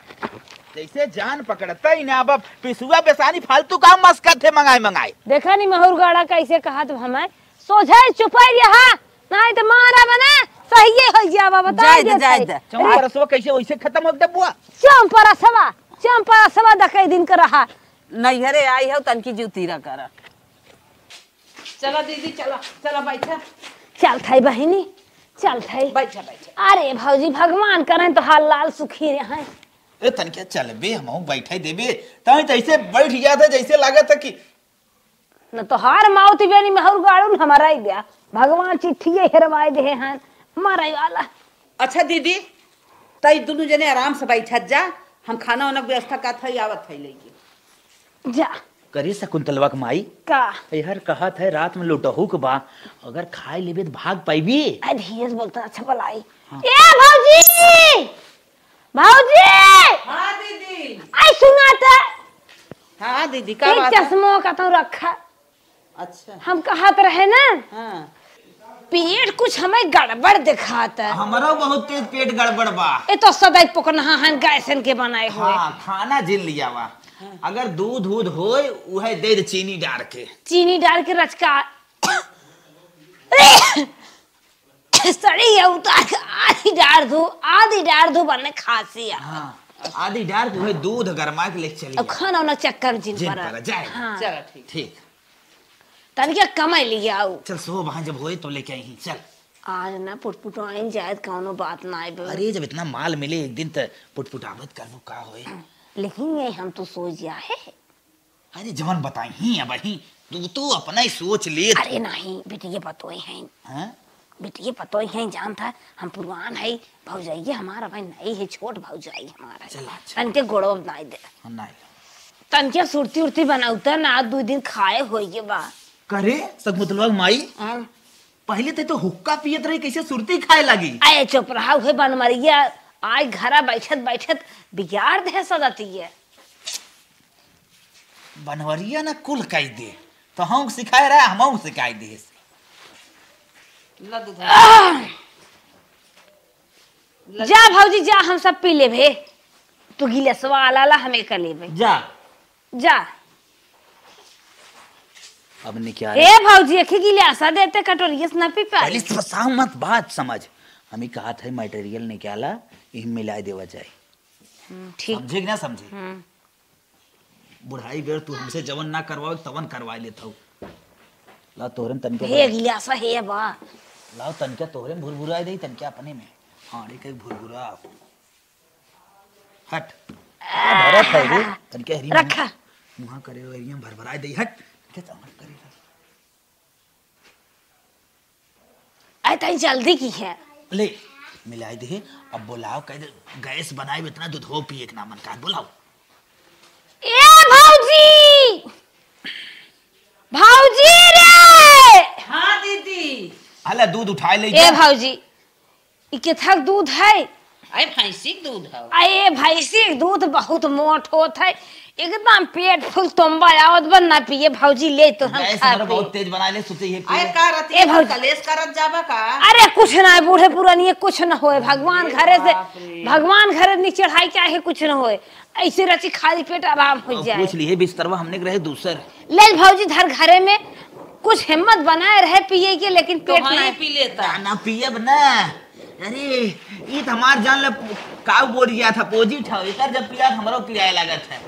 जैसे जान पकड़ता ही ना, अब पिसुआ बेसानी फालतू काम मस्कत है, मंगाए, मंगाए। देखा नहीं महुर गाड़ा कैसे कहत हमें, सोझे चुपाई रहा, नाहीं त मारा बना, सहिए हो जावा, बता जाए दे, देत जाए है। दे। चौपरसवा कैसे वैसे खत्म हो गया बुआ? चौपरसवा, चौपरसवा दकई दिन का रहा। नैहरे आई हो, तनकी जूती रा करा। चला दीदी, चला, चला बैठा। चल थाई बहिनी, चल थाई। बैठा, बैठा। अरे भौजी, भगवान करें तो हाल लाल सुखी रहे। ए, तनके चलबे, हमहू बैठे देबे। तहीं तैसे बैठ गया था, जैसे लगा था कि न तोहार मौत बेनी महूर गाड़ू न हमारा ही ब्याह। भगवान चिट्ठिए हेरवाए दे हैं, मरे वाला। अच्छा दीदी, तई दुनू जने आराम से बैठत जा, हम खाना वाना के व्यवस्था करत हई, आवत हई लेके। जा। करी शकुंतलवा के माई। का? यार कहत है रात में लुटहू के बा, अगर खाए लेबे त भाग पाइबी। अरे धीरे से बोलता, अच्छा भलाई। हाँ। ए भौजी! भौजी! हाँ दीदी। आई सुना त। हाँ दीदी, का एक बात है? चश्मो का तो रखा। अच्छा। हम कहत रहे ना। हाँ। पेट कुछ हमें गड़बड़ दिखात है। हमारा बहुत तेज पेट गड़बड़ बा। ए तो सदाई पकनहा हन गैसन के बनाए हुए। हाँ, खाना जिन लिया बा। हाँ। अगर दूध, दूध होए, उहे दे दे चीनी डार के। चीनी डार के रचका। सड़ी है उतार के आधी डार दू, आधी डार दू बने खासी है। हाँ, आधी डार के उहे दूध गरमा के लेके चली अब जा। खाना वाना चक्कर में जिन जिन परा। परा जाए। हाँ। चला ठीक। ठीक। तनिका कमाई लिया आऊ। चल सो वहाँ जब होए तो लेके आई ही, चल। आज ना पुटपुटवाइन जाए त कौनो बात ना आए बे। अरे जब इतना माल मिले एक दिन त पुटपुटावत करबू का होए। लेकिन ये हम तो सोच जा है। अरे जवन बताई ही अब ही, तू, तू अपना ही सोच ले। अरे नहीं, बिटिये पतोई हैं। हाँ? बिटिये पतोई हैं, जानत है, हम पुरवान है, भौजाइये हमारा भाई नहीं है, छोट भौजाई हमारा है। चल, अच्छा। तनके गोड़ो बनाई दे। हाँ, नहीं। तनके सुरती उरती बनाउता ना, दू दिन खाए होइए बा। करे, शकुंतलवा के माई? हाँ। पहले ते तो हुक्का पियत रही, कैसे सुरती खाए लागी? अरे चुप रहा, उहे बनमरिया, आज घरा बैठत बैठत बिगाड़ दे सदतिये। बनवरिया ना कुल कई दे, तो हम सिखाए रहा, हम सिखाई दे। ला दूध। आह! ला जा भौजी जा, हम सब पी लेबे। तू गिलसवा आला ला, हम एक लेबे। जा। जा। अब निकाल। ए भौजी, एक ही गिलासा देते, कटोरिया से ना पी पाई। पहले फसाओ मत, बात समझ। हम ही कहा था material निकाला, इही मिला देवा जाए। हम्म, ठीक। समझे कि ना समझे? हम्म। बुढ़ाई बेर तू हमसे जवन ना करवावे, तवन करवा लेत हऊ। ला तोहरे में तनिका हे भर- गिलासा हे बा। लाओ तनिका तोहरे में भुरभुराए दे, तनिका अपने में। हाँ, रे कई भुरभुरा। हट। भरत है रे, तनिका हरी रखा। मुँहा करे एरिया में भरभराए दे, हट। क्या चमक करे? अरे तनी जल्दी की है। ले, मिलाई दे। अब बुलाओ, कह दे, गैस बनाए, इतना दूध हो पिए के नामन का, बुलाओ। ए भौजी! भौजी रे! हाँ दीदी। हला दूध उठाए ले ए जा। भौजी, ई केथक दूध है? अरे भैंसी के दूध है। अरे भैंसी के दूध बहुत मोट होत है, एकदम पेट फुल तोम्बा आवत बा, ना पिए भौजी, ले तो हम गैस खा हमरो पी। बहुत तेज बना ले, सोचे ये अरे पिए। का रतिया ए भौजी। कलेश करत जाबा का? अरे कुछ ना है, बूढ़े पुरानिए कुछ न होए, भगवान अरे घरे से, बाप रे। भगवान घरे निक चढ़ाई के आहे, कुछ न होए, ऐसे रची खाली पेट आराम हो अब जाए। पूछ लिए बिस्तरवा हमने के रहे दूसर। ले भौजी धर घरे में, कुछ हिम्मत बनाए रहे पिए के, लेकिन तो पेट वहीं ना पी लेता। ना, ना पियब ना। अरे, ई त हमार जान ले काऊ बोल गया था, पोजी ठाव, एकर जब पिया त हमरो पियाए लागत है।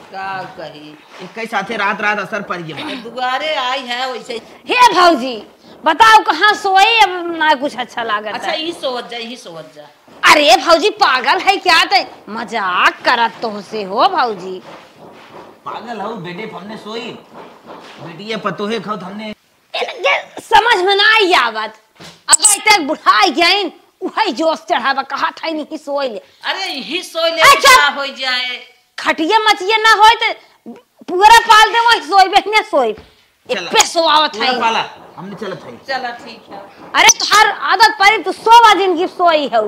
का कही? एक ही साथे रात रात असर पड़ गया। दुआरे आई है वैसे। हे भौजी, बताओ कहाँ सोई, अब ना कुछ अच्छा लागत अच्छा, है। यही सोवत जा, यही सोवत जा। अरे भौजी, पागल है क्या ते? मजाक करत तोहसे हो भौजी। पागल हऊ, बेटे हमने सोई, बेटिया पतोहे खाओ हमने। इनके समझ में ना आई आवत। अब तक बुढ़ाई गइन, उहई जोश चढ़ावा, कहा था नहीं सोई ले। अरे यही सोई ले, अच्छा। का हो जाए? खटिया मचिया ना होए त पुअरा पाल दे, वही सोई बहिने सोई। चला। इप्पे सोआवत पूरा है। पाला, हमने चलत है। चला ठीक है। अरे तोहार आदत परी, तू सोवा जिनगी सोई है,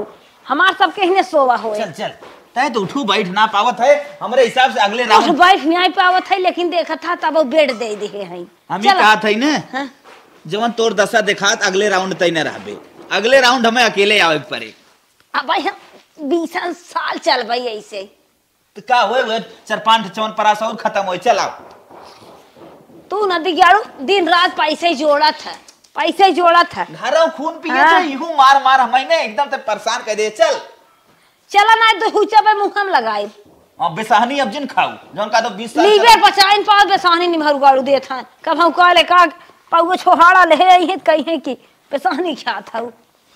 हमार सबके हिने सोवा होए। चल चल, तय तो उठू बैठ ना पावत है, हमरे हिसाब से अगले उठ राउंड। बैठ नहीं पावत है, लेकिन देखत था तब वो बेड दे दे है। हम ही चला। कहा था ने, हाँ। जवन तोर दशा देखात अगले राउंड तय न रहबे, अगले राउंड हमें अकेले आवे के पड़े। अब भाई हम बीसन साल चल भाई ऐसे। तो का होए, होए चार पांच ठे च्यवनप्राश और खत्म होए, चल आओ। तू नदी ग्याड़ू दिन रात पैसे जोड़त है, पैसे जोड़त है। घरों खून पिए हाँ। थे, इहू मार मार हमें ने एकदम ते परेशान कर दे। चल। चला ना तो हुचा पे मुँह हम लगाई। हाँ, बेसहनी अब जिन खाऊ, जौन का तो बीस साल लीवर चला। पचाइन पाओ बेसहनी निमहरू गाड़ू देत हैं। कब हम कहले का पौगो छोहाड़ा ले आई है, कही है कि बेसहनी खात हऊ।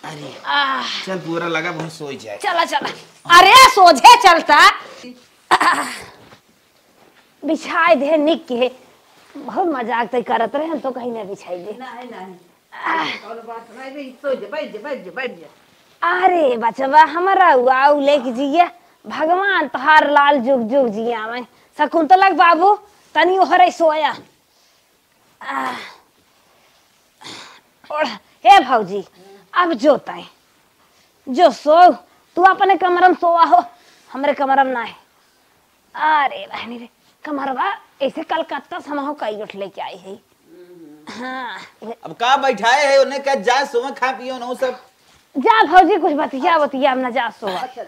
अरे, आह। चल, पूरा लगा, वहीं सोई जाए। चला, चला। अरे, सोझे चलता। आह। बिछाए दे, निक के। बहुत मजाक तय करत रहे, हम तो कहीं ना बिछाई दे। नहीं, नहीं। आह। कौनो बात नहीं, बे, सो जा, बैठ जा, बैठ जा, बैठ जा। अरे, बचवा, हमारा उआऊ लेके जिया। भगवान तोहार लाल जुग जुग जियावे। शकुंतला के बाबू, तनी ओहरे सोया। आह। और हे भौजी, अब जो तय, जो सो, तू अपने कमरा में सोवा हो, हमरे कमरा में ना है। अरे रहनी रे, कमरवा ऐसे कलकत्ता से हम हो कई उठ लेके आई है। हाँ, उहे। अब का बैठाए है, उन्हें कह जा, सोवे, खा पियो ना सब। जा भौजी, कुछ बतिया बतिया, हम ना जा सोवा। अच्छा,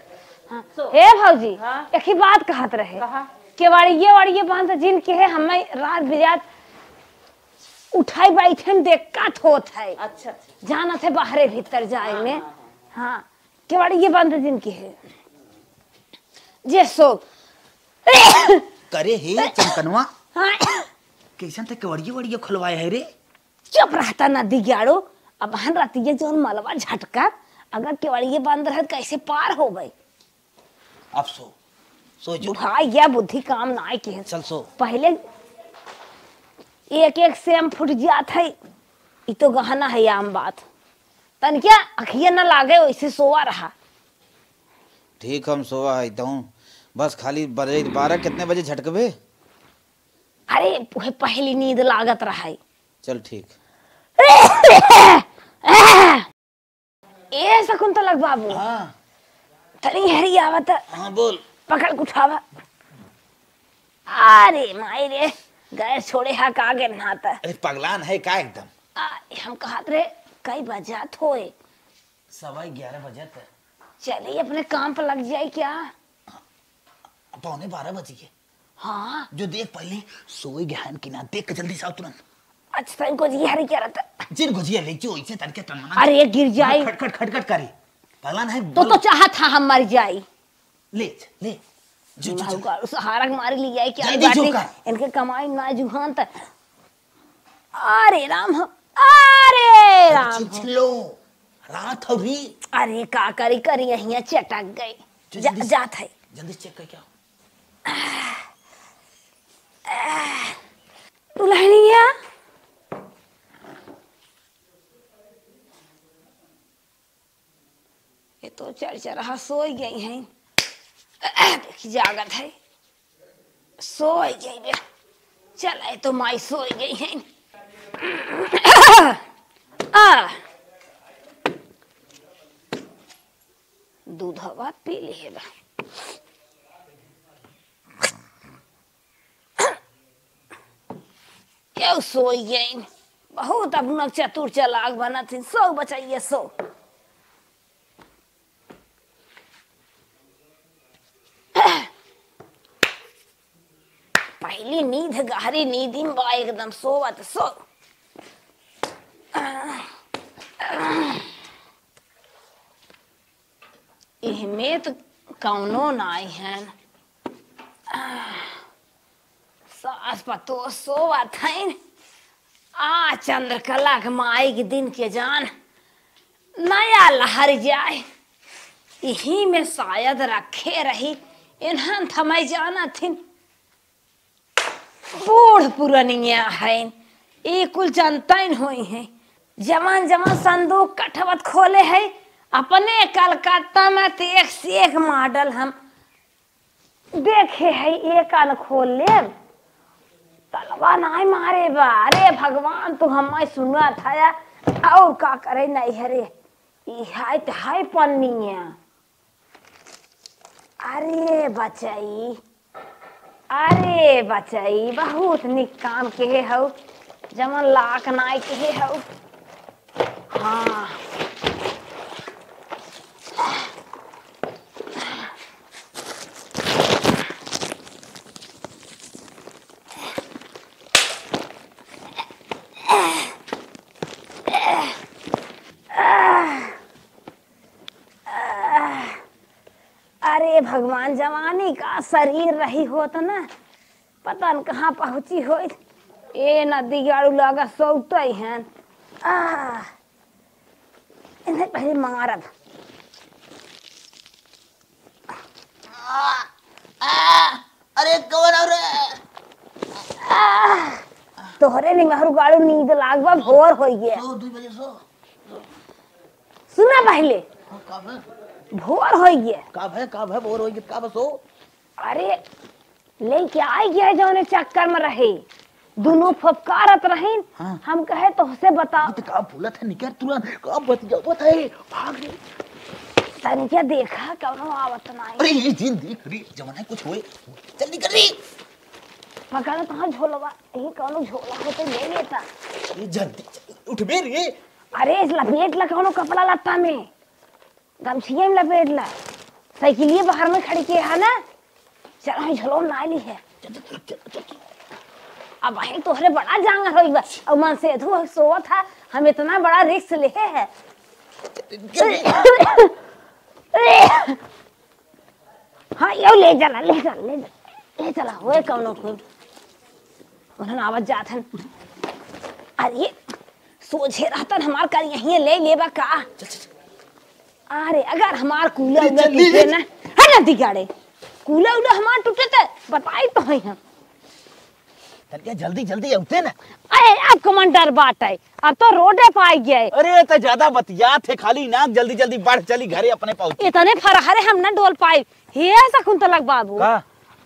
हाँ। सो। हे भौजी, हाँ। एक ही बात कहत रहे। कहा? केवाड़िए वाड़िए बंद जिन के है, हमें रात बिरात उठाई बैठे में दिक्कत होत है। अच्छा, अच्छा। जाना थे बाहरे भीतर जाए हाँ, में। हाँ, हाँ। हाँ, केवाड़िए बंद जिन के है। जे सो। करे हे चमकनवा। हाँ। कैसन ते केवाड़िए वाड़िए खुलवाए है रे? चुप रहता ना दिग्याड़ो। अब हन रातिये जौन मलवा झटका, अगर केवाड़िए बंद रहे तो कैसे पार हो गए? अब सो, सो जो। बुढ़ाई गया, बुद्धि काम नाय के। चल सो। पहले एक एक सेम फूट जात है, ई तो गहना है आम बात। तन क्या अखिया न लागे, वैसे सोवा रहा। ठीक हम सोवा है तहूँ, बस खाली बजे बारह कितने बजे झटकबे? अरे उहे पहली नींद लागत रहा है। चल ठीक। ए शकुंतलक बाबू, हाँ। तनी हरी आवत। हाँ, बोल। पकड़ के उठावा। अरे माई रे, गैस छोड़े हा का गिरना त। अरे पगलान है का एकदम? आ, हम कहत रहे, कई बजत होए? सवा ग्यारह बजत। चली अपने काम पर लग जाए क्या? पौने बारह बज गए। हाँ। जो देख पहले सोए गहन की ना, देख के जल्दी से आओ तुरंत। अच्छा, तन को जी हरी क्या रहता? जिन को जी ले जो इसे तनके तन मना। अरे गिर जाए। खट खट खट खट करे। पगला नहीं तो, बोल। तो चाहत था हम मर जाई। ले, ले। जो, जो, जो। मारू का सहारा के मारी लिया है क्या जल्दी जो बाटे? कर। इनके कमाई ना जुहान त। अरे राम हो, अरे अरे राम हो। छिछलो, रात हो री। अरे का करी, करी यहीं चटक गई। जो जा, जल्दी से, जात है। जल्दी से चेक करके आओ। दुल्हनिया, ये तो चरचरहा सोई गई हैं। देखी जागत है, सोई गई बे। चल, ये तो माई सोई गई हैं। आ, दूध हवा पी ले बा। केउ सोई गइन? बहुत अपना चतुर चालाक बनत हिन। सो बचइया, सो। पहली नींद गहरी नींद में बा एकदम, सोवत सो। इहमे त कौनो नाई हन। सास पतोह सोवत हइन। आ चंद्रकला के माई के दिन के जान नया लहर जाए। इही में शायद रखे रही, इन्हन थमई जानत हिन। बूढ़ पुरनिया हइन, ई कुल जनतइन होई हैं। जवन जवन संदूक कठवत खोले है, अपने कलकत्ता में त एक से एक मॉडल हम देखे है, एक आन खोल लेब। तलवा नाई मारे बा। अरे भगवान, तू हमार सुनत हया, और का करे नहीं है रे। ई है त है पन्निया। अरे बचई, अरे बचई, बहुत निक काम केहे हऊ, जवन लाक नाई केहे हऊ। हाँ। अरे भगवान, जवानी का शरीर रही होत ना, पता न कहाँ पहुँची होइत। ए नदी गाड़ू लागा सौतई हन। आ, इन्हें पहले मारब। आ, आ, अरे कौन हो रे? आ, तोहरे निंगहरू गाड़ू नींद लाग बा, भोर होई गया। सो, दुई बजे सो। सुना पहले। हाँ, का भे? भोर होई गया। का भे, का भे, भोर होई गया, का बे सो? अरे, लेके आई गया जौने चक्कर में रहे, दुनू फुफकारत रहीन। हाँ। हम कहे तोहसे बता। ये तो का बोलत है, निकर तुरंत, का बतियावत है, भाग रे। तनिके देखा, कौनो आवत नाई। अरे, ये जिन देख रे, जमाना कुछ होए, जल्दी कर रे। पकड़ तहाँ झोलवा, यही कौनो झोला हो तो ले लेता। ये जल्दी, जल्दी उठबे रे। अरे, इस लपेट ला कौनो कपड़ा लत्ता में। गमछिया में लपेट ला। साइकिलिया बाहर में खड़ी के है ना? चल, हम झोलो ना ली है। चल, चल, चल, चल, चल। अब वहीं तोहरे बड़ा जांगर होई बा। अब मन से तू सोवत है, हम इतना बड़ा रिस्क ले है। हाँ, यो ले चला, ले चला, ले चला, ले चला, होए कौनो कोई। उन्हन आवत जात हन। अरे, सोझे रहतन हमार कर यहीं ले लेबा का? चल, चल, चल। अरे, अगर हमार कूला ले उला चल, ले टूटे चल। ना, है ना दिगाड़े, कूला उला हमार टूटे त बताई तो है हम। तनिका जल्दी, जल्दी अउते ना। अरे, अब कमांडर बाटे, अब तो रोडे पे आई गए। अरे, त ज्यादा बतियात है, खाली नाक जल्दी, जल्दी बढ़ चली घरे अपने पहुंची। इतने फरहरे हम न डोल पाई। हे शकुंतलक बाबू। का?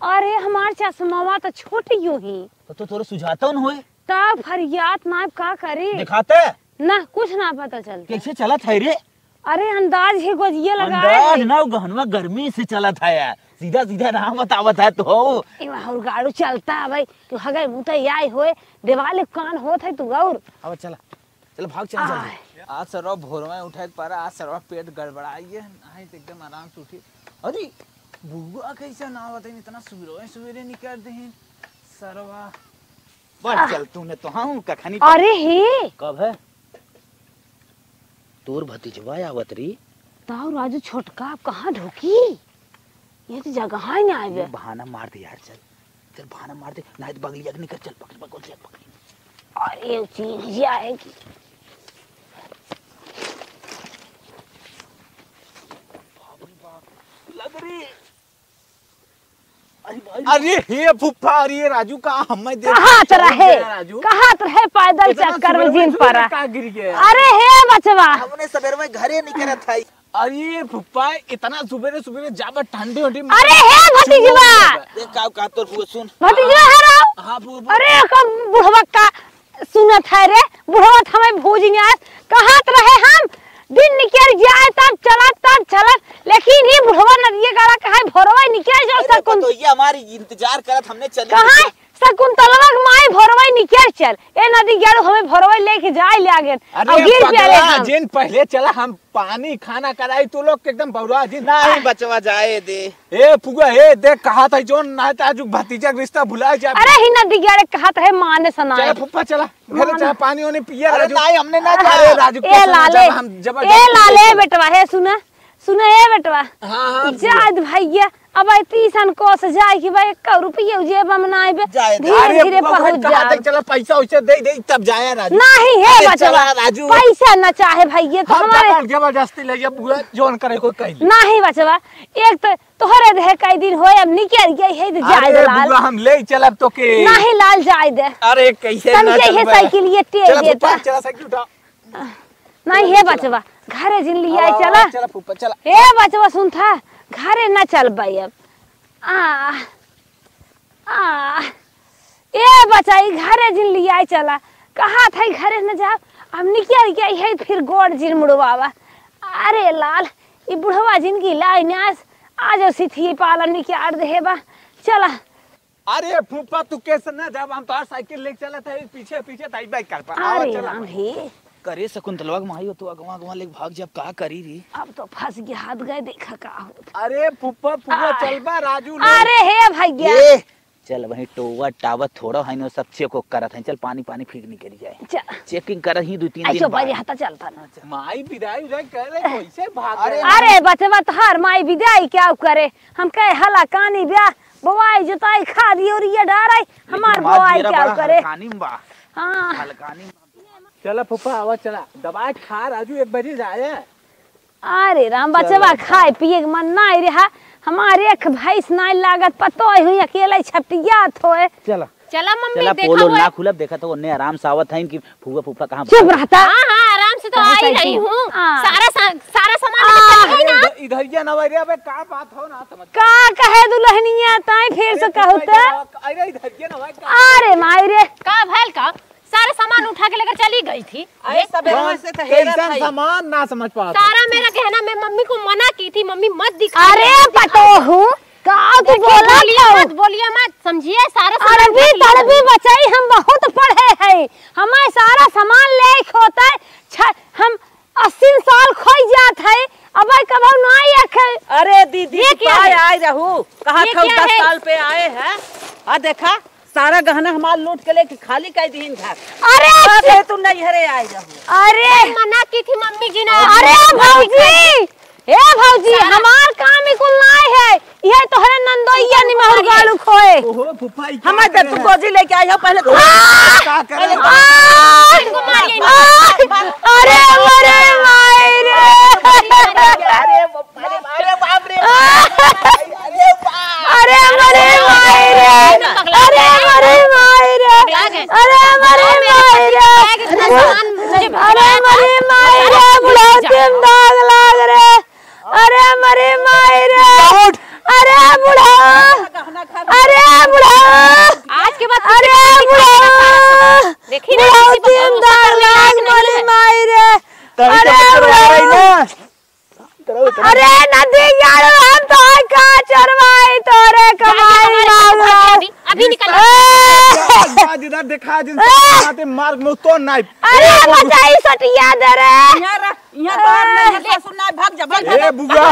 अरे, हमार चश्मावा त छूट यूं ही। तो, तो तोरे सुझाता न होए। तब फरियात नाइब का करी? दिखाते? ना, कुछ ना पता चलता। कैसे चलत है रे? अरे, अंदाज ही गोजिया लगाए अंदाज है। ना, वो गहनवा गर्मी से चलत है यार। सीधा सीधा राह बतावत है तो। ए, और गाड़ू चलता है भाई, तू हगे मुँह तो याई होए, देवाल कान होत है तू और। अब चला, चल भाग, चल जल्दी। आय। आज सरवा भोरवा उठाए के पारा, आज सरवा पेट गड़बड़ाई है, नहीं तो एकदम आराम से उठी। अरे, बुआ कैसे ना आवत है, इतना सुबेरे सुबेरे निकल दे हैं सरवा। बढ़ आह। चल, तूने तो हाँ कखनी अरे हे। कब है? तोर भतीजवा आवत री। ताऊ राजू छोटका अब कहाँ ढुकी? ये तो जगह ही नहीं आवे। ये बहाना मार दे यार, चल। चल बहाना मार दे, नहीं तो बगलिया के निकल, चल पकड़, पकड़, चल पकड़। अरे, वो चीज ही आएगी। बाप रे बाप, लग रही। अरे भाई। अरे हे फुफ्फा, अरे राजू, का हमें देख कहाँ त रहे? राजू। कहाँ त रहे पैदल इतना चक्कर में सुबह जिन सुबह परा? का गिर गया? अरे हे बचवा। हमने सवेर में घरे निकलत है। अरे फुफ्फा, इतना सुबेरे सुबेरे जाबे ठंडी उंडी में अरे हे भतीजवा। देख का, का तोर बुआ सुन। भतीजवा हराओ। हाँ, बुआ, बुआ। अरे का बुढ़वा का सुनत है रे, बुढ़वा त हमें भूज गया। कहाँ त रहे हम? दिन निकल जाए तब चलत, तब चलत, लेकिन ये अरे इंतजार करत हमने चली कहाँ? शकुंतलवा के माई भोरवई निकर चल। ए नदी गेड़ू हमें भोरवई लेके जाए ले आगे। अरे अब गिर पगला, जाए हम। जिन पहले चला हम पानी खाना कराई तू लोग के एकदम बौरा जिन। नहीं बचवा जाए दे। ए फुआ, ए देख कहा था जोन ना था जो भतीजा के रिश्ता भुला जा। अरे ही नदी गेड़े कहा था माने सना। चला फुप्पा चला। घर मान- चाहे पानी वानी पिया अरे राजू। नहीं, हमने ना अरे जाए। राजू, ए कैसे ना लाले, जाब? हम जबरदस्ती ए लाले लेके बेटवा, हे सुना, सुना ए बेटवा। हाँ, हाँ, जाए दे भैया, अब आई तीसन कोस जाए कि भाई एक रुपये जेब में ना आइबे। जाए दे। धीरे अरे धीरे बुआ, पहुँच कहाँ जाए। तक चला, पैसा वैसे दे दे तब जाए राजू। नहीं हे अरे बचवा, चला राजू। पैसा ना चाहे भैया तो हम हमारे पकड़ जबरदस्ती ले जा बुआ, जोन करे कोई कह ले। नहीं बचवा, एक तो तोहरे देह कई दिन होए, अब निकल गई है तो जाए दे अरे लाल। बुआ, हम ले चलब तो के। नहीं लाल जाए दे। अरे कैसे तन ना के हे चलबे? साइकिल ये तेज चला देता। फुप्पा, चला साइकिल उठा। नहीं चला, हे चला। बचवा, घरे जिन लिया आवा, चला। आवा, चला फुप्पा, चला। हे बचवा सुन था, घरे ना चलबे अब। आ, आ, ए बचाई घरे जिन लिया चला। कहा था घरे न जाओ, अब निकल गई है फिर गोड़ जिन मुड़वावा। अरे लाल, ई बुढ़वा जिनकी लाई न्यास, आज सिथी पालन निकाल दे बा। चला। अरे फूफा, तू कैसे ना जाब? हम तोहार साइकिल लेके चलत है, पीछे पीछे ताई बाइक कर पा। आवा, अरे चला। राम हे। करे शकुंतलवा के माई हो, तू अगवा अगवा लेके भाग जाब, का करी रे? अब तो फंस गया, हाथ गए, देखा का होत। अरे फूफा, फूफा, आ। चलबा राजू ले। अरे हे भैया। ए, चल वहीं टोवा टावा थोड़ा है ना, सब चेक ओक करत है। चल पानी पानी फिर निकल जाए। चल। चेकिंग करत ही दो तीन दिन ऐसो बाद। भाई हता चलता ना। माई विदाई उदाई करे कैसे भाग अरे गए? अरे बचवा तोहार माई विदाई क्या करे? हम कहे हला कानी ब्या, बोआई जोताई खाद यूरिया डाराई, लेकिन हमार हमार बोआई जियरा क्या बड़ा करे? हलकानी में बा। हाँ। हलकानी में। चला फूफा, आवा चला, दवाई खा राजू, एक बजे जाए। अरे राम, चला बचवा बा। खाए पिए के मन नाई रहा, हमार एक भैंस नाई लागत, पतो हुई अकेले छपटियात होए। चला। चला मम्मी, चला, देखा पोल ओल हुआ। ना खुलब, देखा तो ओन्ने आराम से आवत है कि फूफा फूफा कहाँ चुप भाग रहता। हाँ, हाँ, आराम से तो कहाँ आ ही सही रही से? हूँ। हाँ। सारा सा-, सारा सामान आ। लेके चली गई ना। इधर, इधरिया ना भाई रे, अबे का बात हो ना समझ। का कहे दुल्हनिया, ताई फिर अरे से तू कहू पहले तो। आ, अरे इधरिया ना भाई, का अरे माई रे। का भैल का? सारा सामान उठा के लेकर चली गई थी। अरे, ये सबेरवा से तो हेरत कैसन है। सामान ना समझ पावत है। सारा मेरा गहना मैं मम्मी को मना की थी, मम्मी मत दिखाइए, अरे मत दिखाइए। पतोहू, का तू देखिए, बोला बोलिए था? मत, बोलिए मत, समझिए, सारा सामान अरबी उठा लिया। तड़बी बचाई, हम बहुत पढ़े हैं, हमारे सारा सामान ले होता है, छ-, हम अस्सी साल खोई जात है, अब आई कबहू ना आई अखे। अरे दीदी, ये क्या पाए है? आए रहू, कहा ये था क्या दस है? साल पे आए हैं। आ देखा, सारा गहना हमार लूट के लेके खाली कर दीन घर। अरे बस छी! ये तू नैहरे आए रहू। अरे! मैं मना की थी मम्मी जी ने। अरे भौजी! ए भौजी, सारा हमार काम ही कुल नाय है। ये तोहरे नंदोइया निमहर गाड़ू खोए। ओहो, फूफा, ई का हमार जब करे तू है? गोजी लेके आई हो, पहले तू आह! का करे? पहले तू आह! इनको मारिए, इनको आह! मारिए। अरे, अरे, माई रे। अरे, अरे, बाप रे। आह! अरे, अरे, माई रे। अरे, अरे, माई रे। अरे, अरे, माई रे। अरे, अरे, माई रे, बुढ़ौती में दाग लाग रे। अरे मरे माई रे। उठ। अरे बुढ़ा। अरे बुढ़ा। आज के बाद अरे बुढ़ा। देखी ना, किसी पे बुढ़ौती में भरोसा दाग करने लाग लायक नहीं मरे है। माई रे। तभी तो अरे बुढ़ा। अरे नदी यार, हम तो का चरवाई तोरे कमाई मांगो। अभी, अभी निकल। ए! आज, आज इधर देखा जिन ए! आते मार्ग में तो नाई। अरे ए, बचाई सटिया दे रे। यहाँ रह, यहाँ बाहर नहीं है, सासू ना भाग जा, भाग जा। ए बुआ,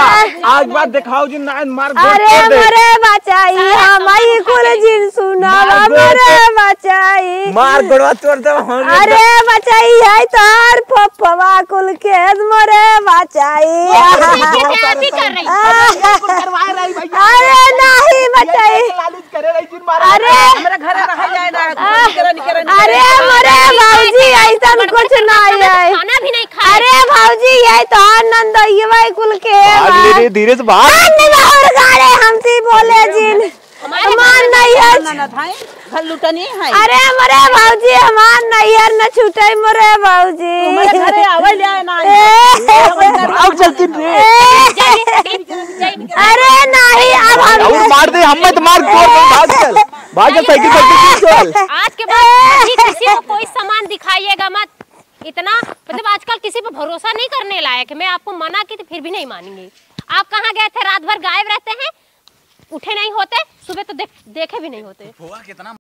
आज बात दिखाओ जिन नाई मार गोड़ अरे तोड़ दे। मरे बचाई, हम ही कुल जिन सुना मार गोड़ मरे तोड़। बचाई। मार गोड़वा तोड़ दे हम। अरे बचाई है तोर पप्पवा कुल के मरे बचाई। ये क्या अभी कर रही? अरे नहीं बचाई। अरे हमरे घरे रह जाए ना। अरे मरे भौजी, ऐसन कुछ नहीं है। खाना भी नहीं खाए। अरे भौजी, ये तो नंदोइया कुल के भाग ले रे, धीरे से भाग। हमसे बोले जिन। हमार नैहर। ननद है, घर लुटनी है। अरे मरे भौजी, हमार नैहर न छूटे मरे भौजी। हमारे घरे आवे ले आए ना। ए। भाग चलती रे। ए। अरे नहीं, अब हम और मार दे, हम मत मार, तू भाग चल। भाग चल, साइकिल पर से चल। आज के बाद कभी किसी को कोई सामान दिखाइएगा मत। इतना, मतलब, आजकल किसी पे भरोसा नहीं करने लायक है। मैं आपको मना की थी, फिर भी नहीं मानेंगे। आप कहाँ गए थे? रात भर गायब रहते हैं। उठे नहीं होते, सुबह तो देख, देखे भी नहीं होते। फुआ कितना